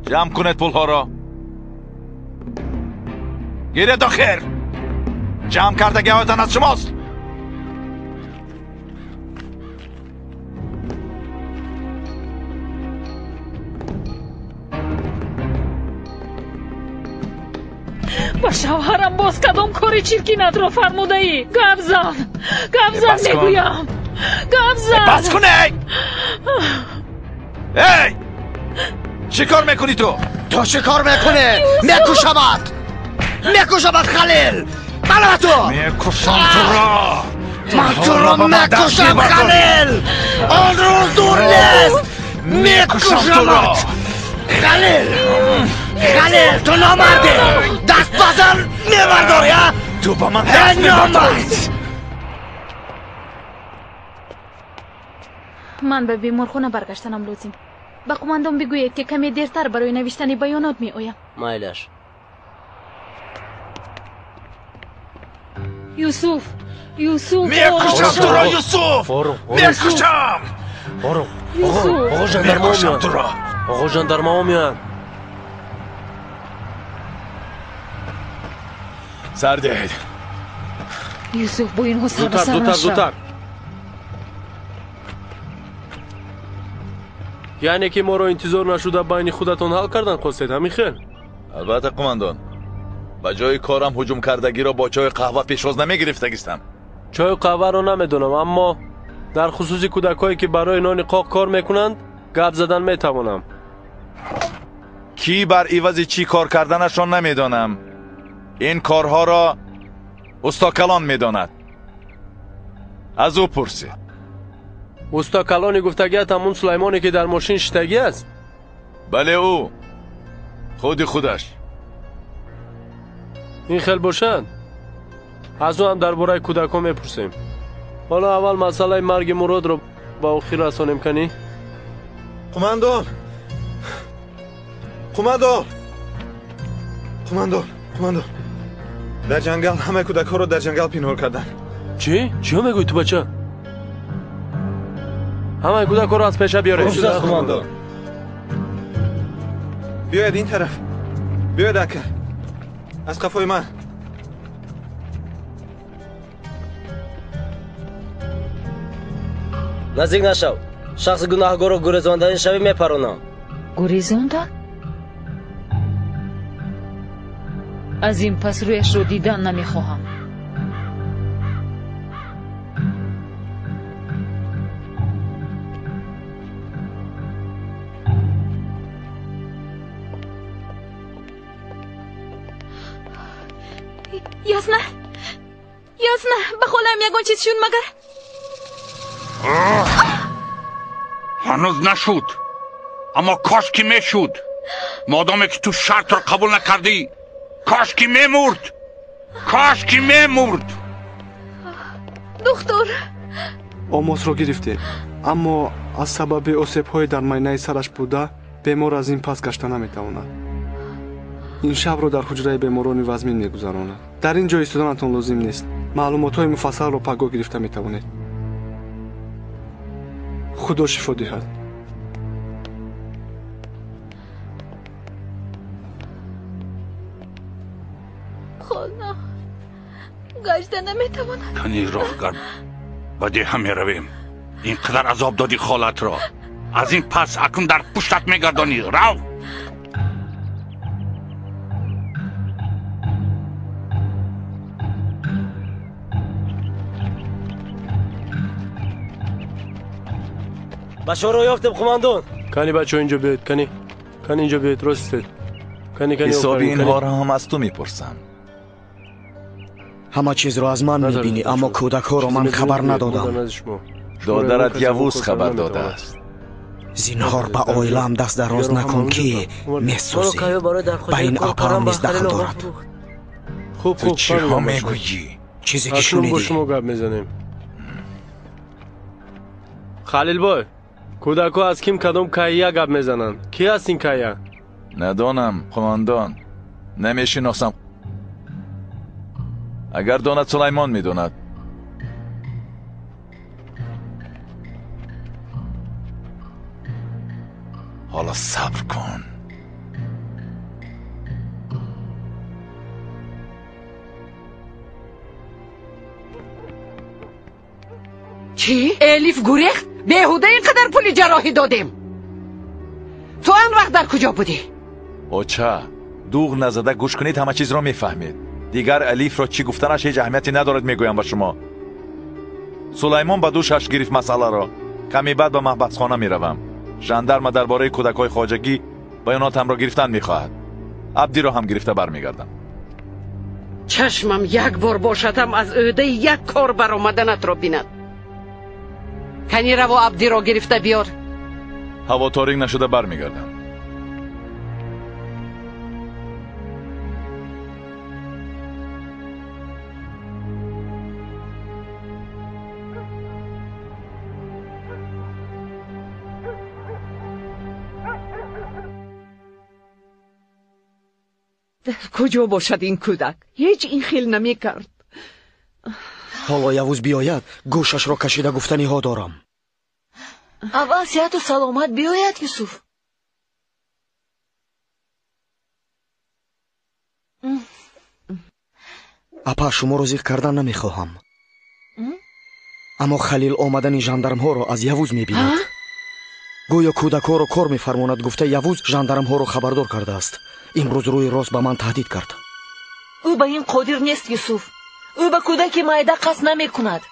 Ҷамъ кунед пулҳоро. Гиред охир. Ҷамъ кардагиҳоятон аз шумост. Ба шавҳарам боз кадом кори чиркинатро фармудаӣ? Гап зан, гап зан мегӯям, гап зан. Бас кун, эй! Эй! Чӣ кор мекунӣ ту? Ту чӣ кор мекунӣ? Мекушамат! Мекушамат, Халил! Мана ту! Мекушам туро! Ман туро мекушам, Халил! Он рӯз дур нест! Мекушамат! Халил! Халил, ту номардӣ! Даст ба зан мебардорӣ, а? Ту ба ман даст мебардорӣ! Ман ба беморхона баргаштанам лозим. Ба қумандон бигӯед, ки каме дертар барои навиштани баёнот меоям. Майлаш. Юсуф, Юсуф! Мекушам туро, Юсуф! Мекушам! Ором, оғо, жандармаҳо меоянд. Оғо, жандармаҳо меоянд. Сар диҳед. Юсуф, бо инҳо сар ба Зудтар, сар зудтар, нашав. зудтар. Яъне ки моро интизор нашуда байни худатон ҳал кардан хостед, ҳамин хел? Албатта, қумандон. Ба ҷои корам ҳуҷум кардагиро бо чою қаҳва пешвоз намегирифтагистам. Чою қаҳваро намедонам, аммо дар хусуси кӯдакҳое ки барои нони қоқ кор мекунанд, гап задан метавонам. Кӣ бар ивази чӣ кор карданашон намедонам. Ин корҳоро устокалон медонад. Аз ӯ пурсед. Устокалони гуфтагият ҳамун Сулаймоне ки дар мошин шиштагӣ аст? Бале, ӯ. Худи худаш. Ин хел бошад, аз ӯ ҳам дар бораи кӯдакҳо мепурсем. Ҳоло аввал масъалаи марги Муродро ба охир расонем, канӣ? Қумандон! Қумандон! Қумандон! Қумандон! Дар ҷангал ҳамаи кӯдакҳоро дар ҷангал пинҳон карданд. Чӣ? Чиё мегӯӣ ту, бача? Ҳамаи кӯдакҳоро аз пеша биёред. Қумандон! Биёед ин тараф. Биёед, ака. Аз қафои ман. Наздик нашав. Шахси гунаҳгорро гурезондани шавӣ мепаронам. Гурезондан? Аз ин пас рӯяшро дидан намехоҳам. Ясна, Ясна, ба холаам ягон чиз шуд магар? Ҳанӯз нашуд, аммо кош ки мешуд. Модоме ки ту шартро қабул накардӣ, кош ки мемурд, кош ки мемурд. Духтур, Омосро гирифтем, аммо аз сабаби осебҳои дар майнаи сараш буда, бемор аз ин пас гашта наметавонад. Ин шабро дар ҳуҷраи беморони вазмин мегузаронад. Дар ин ҷо истоданатон лозим нест. Маълумотҳои муфассалро пагоҳ гирифта метавонед. Худо шифо диҳад. Хола гашта наметавонад. Кани роҳгар ба деҳа меравем. Ин қадар азоб додӣ холатро. Аз ин пас акнун дар пуштат мегардонӣ. Рав! Бачаҳоро ёфтем, қумандон. Кани бачаҳо инҷо биёед, кани. Кани инҷо биёед, рост истед. Кани кани. Ҳисоби инҳоро ҳам аз ту мепурсам. Ҳама чизро аз ман мебинӣ, аммо кӯдакҳоро ман хабар надодам. Додарат Явуз хабар додааст. Зинҳор ба оилаам даст дароз накун, ки месӯзӣ. Ба ин апаам низ дахл дорад. Хуб, ту чиҳо мегӯӣ? Чизе ки шунидӣ. Бо шумо гап мезанем. Халилбой, кӯдакҳо аз ким кадом кайя гап мезананд? Ки аст ин кайя? Надонам, қумондон. Намешиносам. Агар донад, Сулаймон медонад. Ҳоло сабр кун. Чӣ? Элиф гурехт? Беҳуда ин қадар пули ҷарроҳӣ додем. Ту он вақт дар куҷо будӣ? Оча, дуғ назада гӯш кунед, ҳама чизро мефаҳмед. Дигар Алифро чӣ гуфтанаш ҳеҷ аҳамияте надорад, мегӯям ба шумо. Сулаймон ба дӯшаш гирифт масъаларо. Каме баъд ба маҳбасхона меравам. Жандарма дар бораи кӯдакҳои хоҷагӣ баёнотамро гирифтан мехоҳад. Абдиро ҳам гирифта бармегардам. Чашмам як бор бошадам аз ӯҳдаи як кор баромаданатро бинад. Кани раво Абдиро гирифта биёр. Ҳаво торик нашуда бармегардам. Дар куҷо бошад ин кӯдак? Ҳеҷ ин хел намекард. Ҳоло Явуз биёяд, гӯшашро кашида гуфтаниҳо дорам. Аввал сиҳату саломат биёяд, Юсуф. Апа, шуморо зиқ кардан намехоҳам. Аммо Халил омадани жандармҳоро аз Явуз мебинад. Гӯё кӯдакҳоро кор мефармонад, гуфта Явуз жандармҳоро хабардор кардааст. Имрӯз рӯи рост ба ман таҳдид кард. Ӯ ба ин қодир нест, Юсуф. Ӯ ба кӯдаки майда қасд намекунад.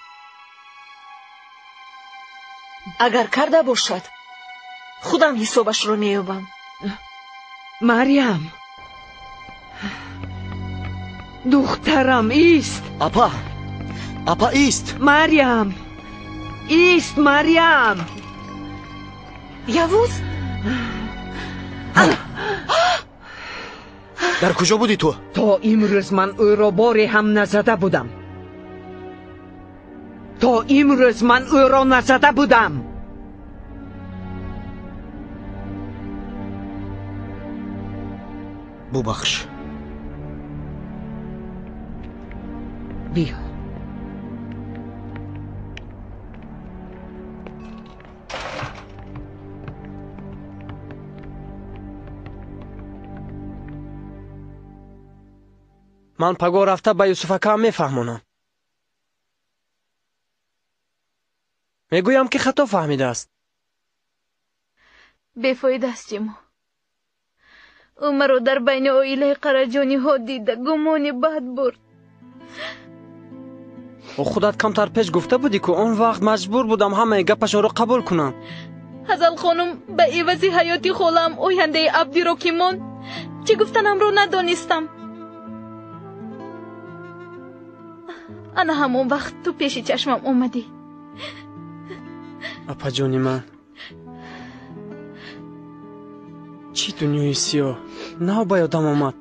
Агар карда бошад, худам ҳисобашро меёбам. Марьям, духтарам, ист. Апа, апа, ист. Марьям, ист, Марьям. Явуз? Дар куҷо будӣ ту? То имрӯз ман ӯро боре ҳам назада будам. То имрӯз ман ӯро назада будам. Бубахш. Биё. Ман пагоҳ рафта ба Юсуф акаам мефаҳмонам. Мегӯям, ки хато фаҳмидааст. Бефоида аст, Ҷимо. Ӯ маро дар байни оилаи Қараҷониҳо дида гумони бад бурд. Ӯ худат камтар пеш гуфта будӣ, ку он вақт маҷбур будам ҳамаи гапашонро қабул кунам. Ҳазал хонум ба ивази ҳаёти холаам ояндаи Абдиро ки монд, чӣ гуфтанамро надонистам. Ана ҳамон вақт ту пеши чашмам омадӣ. Апаҷони ман, чӣ дунёи сиёҳ нав ба ёдам омад.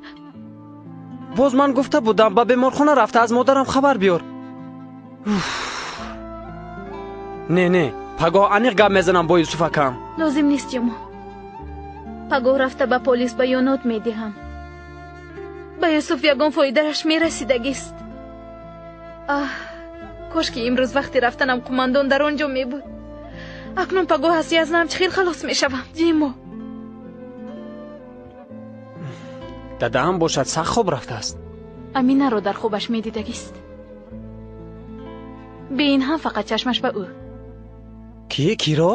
Боз ман гуфта будам ба беморхона рафта аз модарам хабар биёр. Не, не, пагоҳ аниқ гап мезанам бо Юсуф акам. Лозим нест, Ҷумо. Пагоҳ рафта ба полис баёнот медиҳам. Ба Юсуф ягон фоидааш мерасидагист. Аҳ, кош ки имрӯз вақти рафтанам қумандон дар он ҷо мебуд. Акнун пагоҳ аз язнам чӣ хел халос мешавам, Ҷимо? Дадаам бошад сахт хоб рафтааст. Аминаро дар хобаш медидагист. Бе ин ҳам фақат чашмаш ба ӯ. Ки киро?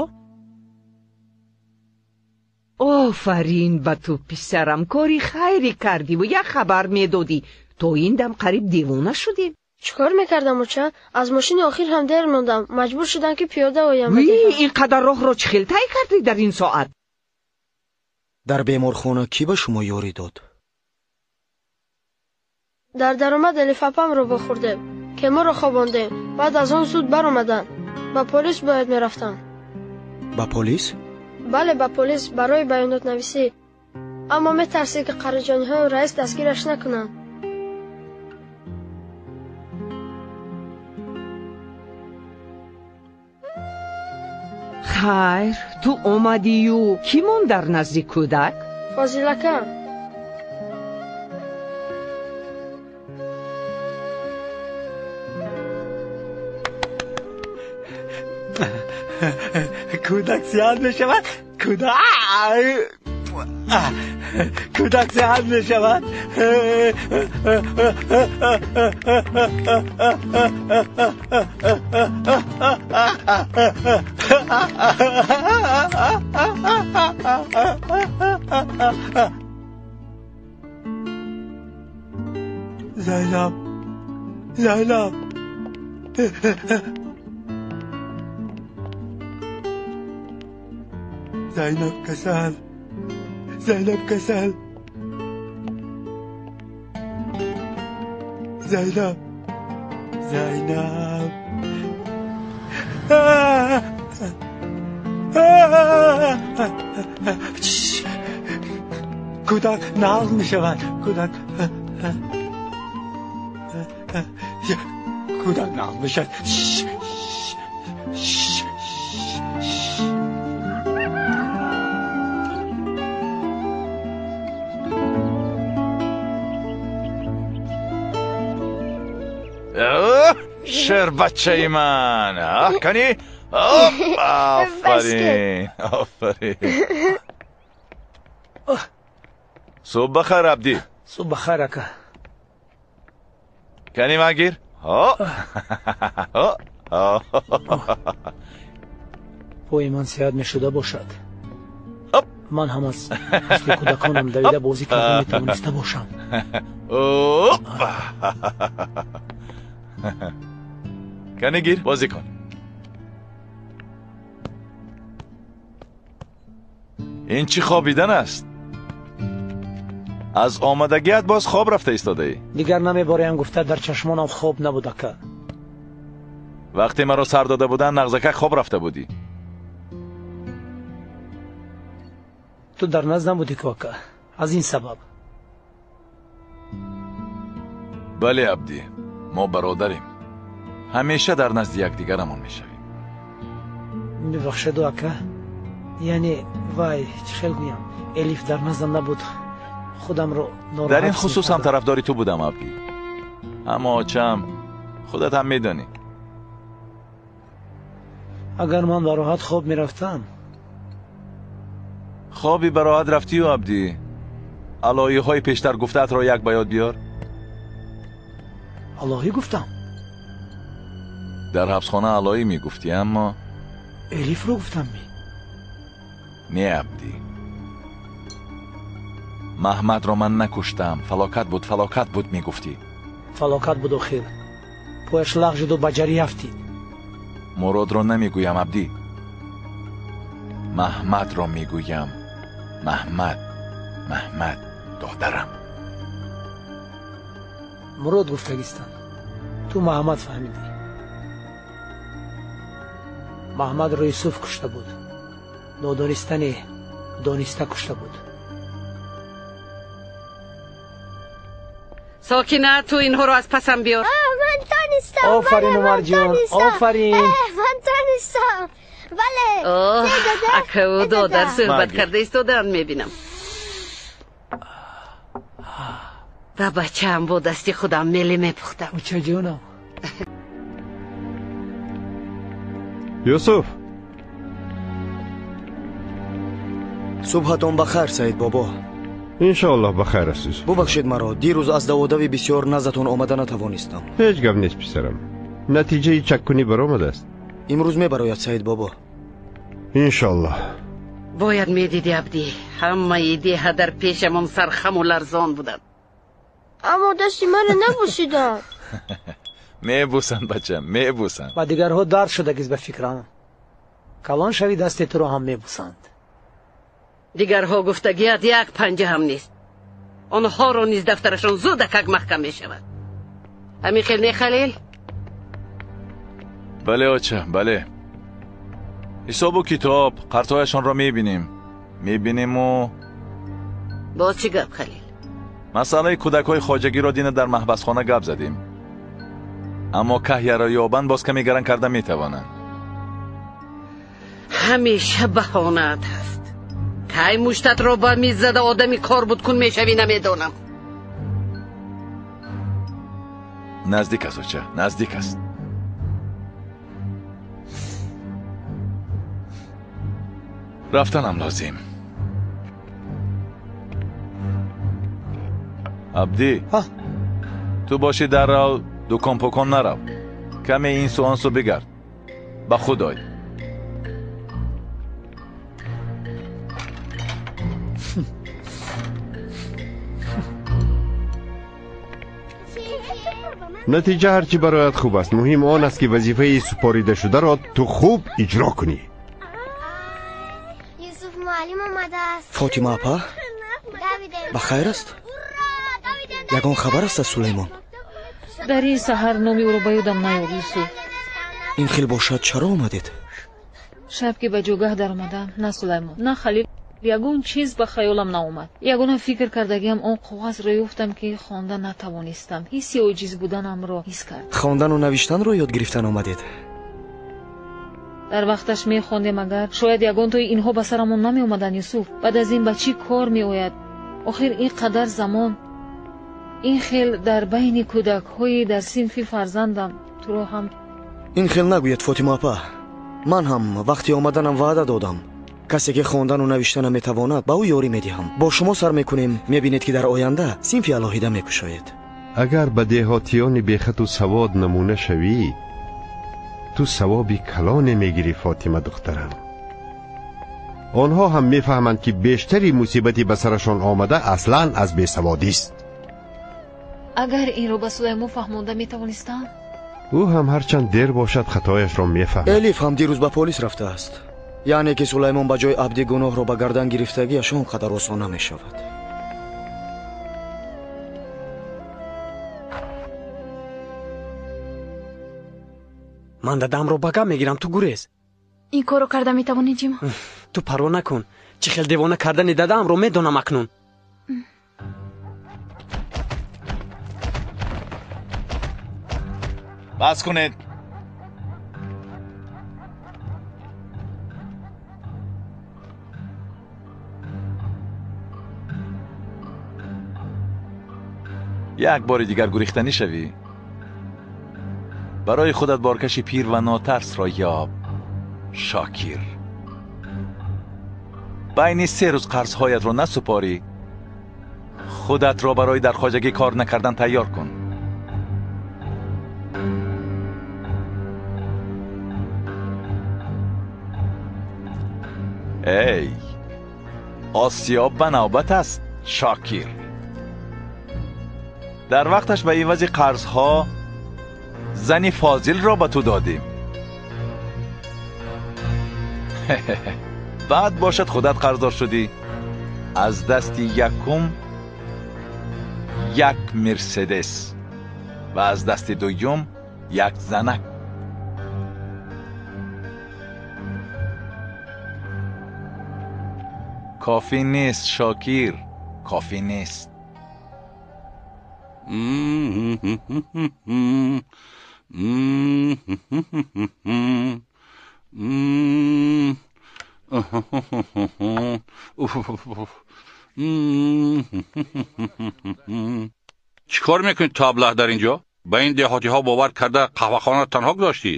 Офарин ба ту, писарам, кори хайре кардиву як хабар медодӣ. То ин дам қариб девона шудем. Чӣ кор мекардам, оча? Аз мошини охир ҳам дер мондам. Маҷбур шудам, ки пиёда оям. Ин қадар роҳро чӣ хел тай кардӣ дар ин соат? Дар беморхона кӣ ба шумо ёрӣ дод? Дар даромад Элифапамро вохӯрдем, ки моро хобондем. Баъд аз он зуд баромаданд. Ба полис бояд мерафтам. Ба полис? Бале, ба полис барои баёнотнависӣ. Аммо метарсид, ки қараҷониҳои раис дастгираш накунанд. Хайр, ту омадию кӣ монд дар назди кӯдак? Фозилака. Кӯдак зиёд мешавад. Кӯдак зиёд мешавад. Зайнаб, Зайнаб. Зайнаб касал, Зайнаб касал. Зайнаб, Зайнаб. Кӯдак нағз мешавад. Кӯдак кӯдак нағз мешавад. Шербачаи ман, кани? Офарин, офарин. Субҳ бахайр, Абдӣ. Субҳ бахайр, ака. Кани магир? Пои ман сеҳат мешуда бошад. Ман ҳам аз мисли кӯдаконам давида бозӣ карда метавониста бошам. Кани гир, бозӣ кун. Ин чӣ хобидан аст? Аз омадагият боз хоб рафта истодаӣ. Дигар намебораям гуфта дар чашмонам хоб набуд, ака. Вақте маро сар дода буданд, нағзакак хоб рафта будӣ. Ту дар назд набудӣ ку, ака, аз ин сабаб. Бале, Абдӣ, мо бародарем. Ҳамеша дар назди якдигарамон мешавем. Мебахшеду, ака. Яъне вай, чӣ хел гӯям, Элиф дар наздам набуд. Худамро нороҳат. Дар ин хусус ҳам тарафдори ту будам, Абдӣ. Аммо очам, худат ҳам медонӣ. Агар ман бароҳат хоб мерафтам. Хоби бароҳат рафтию, Абдӣ. Алоиҳои пештар гуфтаатро як ба ёд биёр. Алоҳӣ гуфтам? Дар ҳабсхона алоӣ мегуфтӣ, аммо Элифро гуфтам ми? Не, Абдӣ. Маҳмадро ман накуштам. Фалокат буд, фалокат буд мегуфтӣ. Фалокат буд охир. Пояш лағжиду ба ҷарӣ афтид. Муродро намегӯям, Абдӣ. Маҳмадро мегӯям. Маҳмад, Маҳмад, додарам. Мурод гуфтагистанд. Ту Маҳмад фаҳмидӣ. Маҳмадро Юсуф кушта буд. Нодониста не, дониста кушта буд. Сокина, ту инҳоро аз пасам биёр. Ман тонистам. Офарин, Умарҷон, офарин. Ман тонистам. Бале. Акаву додар суҳбат карда истодаанд, мебинам. Ба бачаам бо дасти худам меле мепухтам. Очаҷонам. Юсуф. Субҳатон бахайр, Саид бобо. Иншоаллоҳ бахайр аст, Юсуф. Бубахшед маро, дирӯз аз даводави бисёр наздатон омада натавонистам. Ҳеҷ гап нест, писарам. Натиҷаи чаккунӣ баромадааст. Имрӯз мебарояд, Саид бобо. Иншоаллоҳ. Бояд медидӣ, Абдӣ, ҳамаи деҳа дар пешамон сархаму ларзон буданд. Аммо дасти маро набусиданд. Мебусанд бача, мебусанд. Ба дигарҳо дард шудагист ба фикрам. Калон шавӣ дасти туро ҳам мебусанд. Дигарҳо гуфтагият як панҷа ҳам нест. Онҳоро низ дафтарашон зудакак маҳкам мешавад. Ҳамин хел не, Халил? Бале, оча, бале. Ҳисобу китоб, қарзҳояшонро мебинем. Мебинему... Боз чӣ гап, Халил? Масъалаи кӯдакҳои хоҷагиро дина дар маҳбасхона гап задем. Аммо каҳяро ёбанд боз каме гаран карда метавонанд. Ҳамеша баҳонаат ҳаст. Кай муштатро ба миз зада одами кор буд кун мешавӣ намедонам. Наздик аст, оча, наздик аст. Рафтанам лозим. Абдӣ, ту бошӣ даррав дукон-покон нарав. Каме ин су он су бигард. Ба худ ой. Натиҷа ҳарчи барояд хуб аст. Муҳим он аст, ки вазифаи супоридашударо ту хуб иҷро кунӣ. Юсуф муаллим омадааст. Фотима апа, ба хайр аст? Ягон хабар аст аз Сулаймон? Дар ин саҳар номи ӯро ба ёдам наёр, Юсуф. Ин хел бошад, чаро омадед? Шаб ки ба ҷогаҳ даромадам, на Сулаймон, на Халил, ягон чиз ба хаёлам наомад. Ягона фикр кардагиам он коғазро ёфтам, ки хонда натавонистам. Ҳисси оҷиз буданамро ҳис кардам. Хондану навиштанро ёд гирифтан омадед? Дар вақташ мехондем, агар шояд ягонтои инҳо ба сарамон намеомаданд, Юсуф. Баъд аз ин ба чӣ кор меояд? Охир ин қадар замон ин хел дар байни кӯдакҳои дар синфи фарзандам туро ҳам. Ин хел нагӯед, Фотима апа. Ман ҳам вақти омаданам ваъда додам. Касе ки хондану навишта наметавонад, ба ӯ ёрӣ медиҳам. Бо шумо сар мекунем, мебинед, ки дар оянда синфи алоҳида мекушоед. Агар ба деҳотиёни бехату савод намуна шавӣ, ту савоби калоне мегирӣ, Фотима духтарам. Онҳо ҳам мефаҳманд, ки бештари мусибати ба сарашон омада аслан аз бесаводист. Агар инро ба Сулаймон фаҳмонда метавонистам? Ӯ ҳам ҳарчанд дер бошад хатояшро мефаҳмад. Элиф ҳам дирӯз ба полис рафтааст. Яъне ки Сулаймон ба ҷои Абди гуноҳро ба гардан гирифтагиаш он қадар осон намешавад. Ман дадамро ба гап мегирам, ту гурез. Ин корро карда метавонӣ, Ҷима? Ту парво накун. Чӣ хел девона кардани дадаамро медонам акнун. Бас кунед. Як бори дигар гурехтанӣ шавӣ, барои худат боркаши пир ва нотарсро ёб, Шокир. Байни 3 рӯз қарзҳоятро насупорӣ, худатро барои дар хоҷагӣ кор накардан тайёр кун. Эй, осиёб ба навбат аст, Шокир. Дар вақташ ба ивази қарзҳо зани фозилро ба ту додем. Баъд бошад худат қарздор шудӣ. Аз дасти якум як Мерседес ва аз дасти дуюм як занак. Кофӣ нест, Шокир, кофӣ нест. Чӣ кор мекунед ту аблаҳ дар ин ҷо? Ба ин деҳотиҳо бовар карда қаҳвахонаро танҳо гузоштӣ?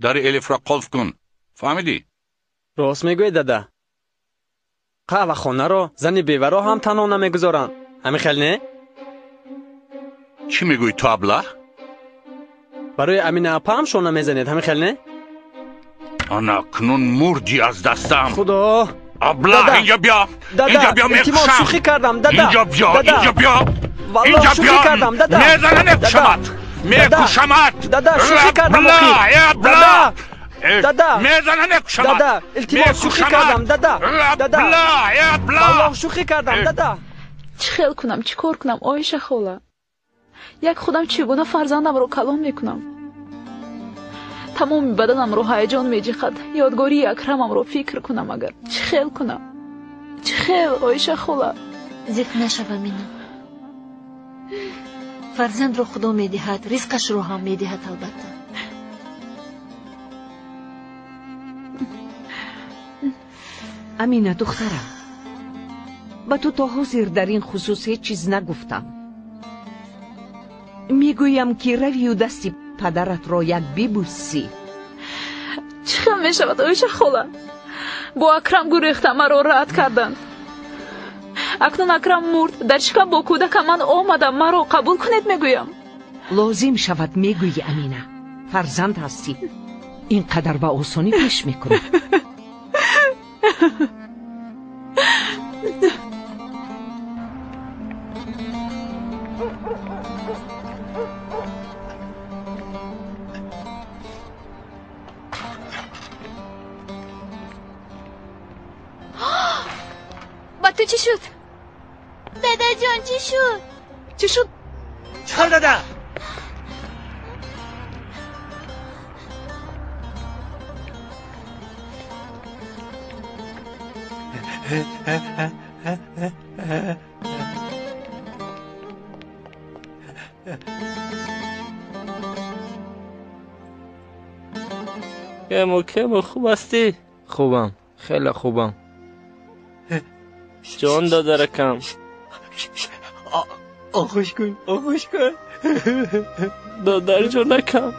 Дари Элифро қулф кун, фаҳмидӣ? Рост мегӯед, дада. Қаҳвахонаро зани беваро ҳам танҳо намегузоранд. Ҳамин хел не? Чӣ мегӯӣ ту аблаҳ? Барои Амина апа ҳам шона мезанед, ҳамин хел не? Ана акнун мурдӣ аз дастам. Худо! Аблаҳ, инҷо биё! Инҷо биё, илтимос, шӯхӣ кардам, дада. Инҷо биё, инҷо биё! Валлоҳ шӯхӣ кардам, дада. Мезанам, мекушамат. Мекушамат. Дада, шӯхӣ кардам охир. Дада, дада, мезанам, мекушамат. Дада, илтимос, шӯхӣ кардам, дада. Дада, валлоҳ, шӯхӣ кардам, дада. Чӣ хел кунам, чӣ кор кунам, Оиша хола? Як худам чӣ гуна фарзандамро калон мекунам? Тамоми баданамро ҳаяҷон меҷиқад. Ёдгории Акрамамро фикр кунам агар. Чӣ хел кунам? Чӣ хел, Оиша хола? Зиқ нашав, Амина. Фарзандро Худо медиҳад, ризқашро ҳам медиҳад, албатта. Амина, духтарам, ба ту то ҳозир дар ин хусус ҳеҷ чиз нагуфтам. Мегӯям ки равию дасти падаратро як бибӯсӣ. Чӣ хел мешавад, Оиша хола? Бо Акрам гурехта, маро рад карданд. Акнун Акрам мурд, дар шикам бо кӯдакам ман омадам, маро қабул кунед мегӯям. Лозим шавад мегӯӣ, Амина. Фарзанд ҳастӣ, ин қадар ба осонӣ пеш мекунӣ. Ба ту чӣ шуд? Дадаҷон, чӣ шуд? Чӣ шуд? Чӣ дада? Кемо, Кемо, хуб ҳастӣ? Хубам, хеле хубам. Ҷон додаракам. Оғӯш кун, оғӯш кун. Додарҷонакам.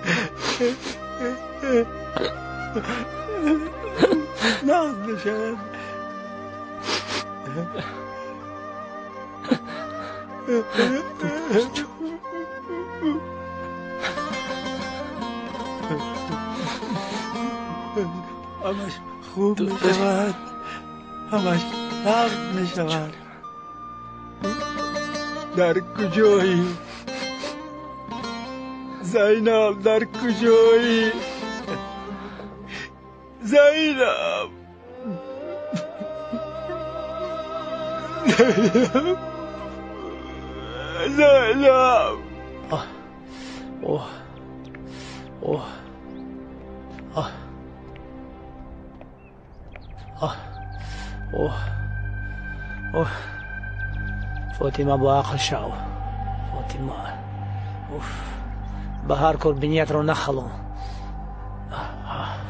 Нағз мешавад. Ҳамаш хуб мешавад, ҳамаш нағз мешавад. Дар куҷоӣ, Зайнаб? Дар куҷоӣ, Зайнаб? Зайнаб! Оҳ, оҳ, оҳ, оҳ, оҳ, оҳ. Фотима, бо ақл шав, Фотима. Уф, ба ҳар кор биниятро нахалон.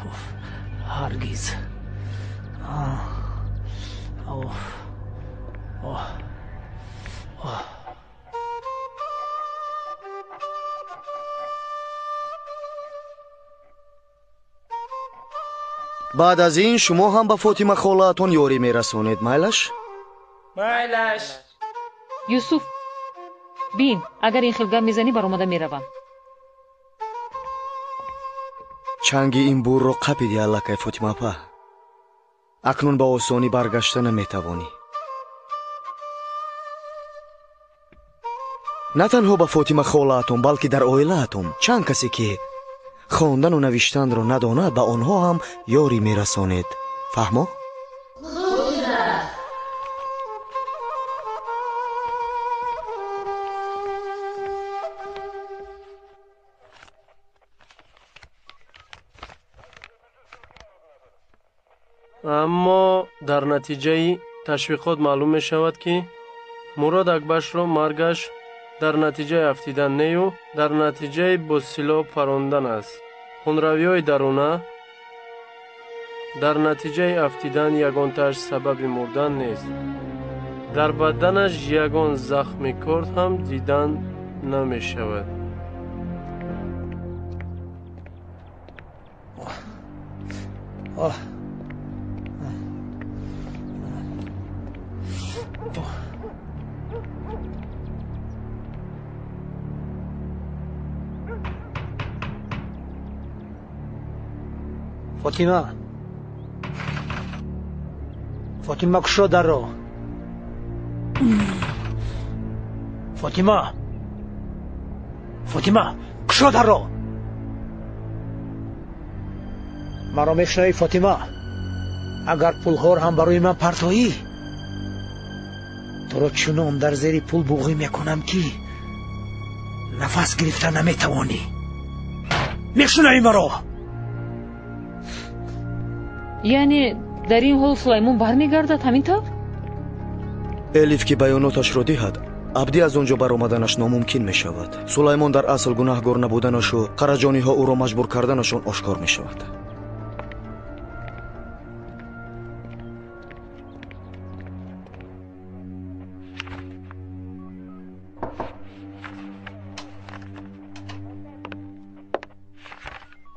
Уф, ҳаргиз. Оф, оҳ, оҳ. Баъд аз ин шумо ҳам ба Фотима холаатон ёрӣ мерасонед, майлаш? Майлаш. Юсуф, бин, агар ин хел гап мезанӣ, баромада меравам. Чанги ин бурро қапиди аллакай, Фотима апа. Акнун ба осонӣ баргашта наметавонӣ. На танҳо ба Фотима холаатон, балки дар оилаатон чанд касе ки хондану навиштанро надонад, ба онҳо ҳам ёрӣ мерасонед. Фаҳмо? Аммо дар натиҷаи ташвиқот маълум мешавад, ки Мурод Акбашро маргаш дар натиҷаи афтидан нею дар натиҷаи бо силоҳ парондан аст. Хунравиҳои даруна дар натиҷаи афтидан ягонтааш сабаби мурдан нест. Дар баданаш ягон захми корд ҳам дидан намешавад. Оҳ. Фотима, Фотима, кушо дарро. Фотима, Фотима, Кушо дарро. Маро мешунавӣ, Фотима? Агар пулҳоро ҳам барои ман партоӣ, туро чунон дар зери пул буғӣ мекунам, ки нафас гирифта наметавонӣ. Мешунавӣ маро? Яъне дар ин ҳол Сулаймон бармегардад, ҳамин тавр? Элиф ки баёноташро диҳад, Абдӣ аз он ҷо баромаданаш номумкин мешавад. Сулаймон дар асл гунаҳгор набуданашу қараҷониҳо ӯро маҷбур карданашон ошкор мешавад.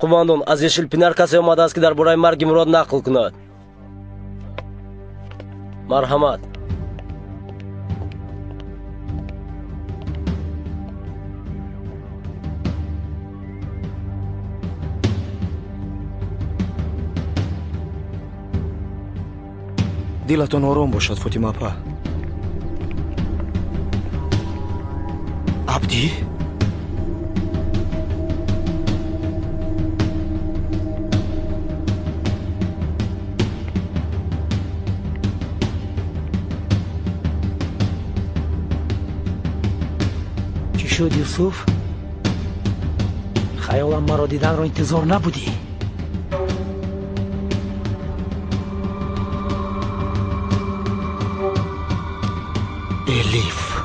Қумандон, аз Ешилпинар касе омадааст, ки дар бораи марги Мурод нақл кунад. Марҳамат. Дилатон ором бошад, Фотима апа. Абдӣ? Чӣ шуд, Юсуф? Хаёлам маро диданро интизор набудӣ. Элиф.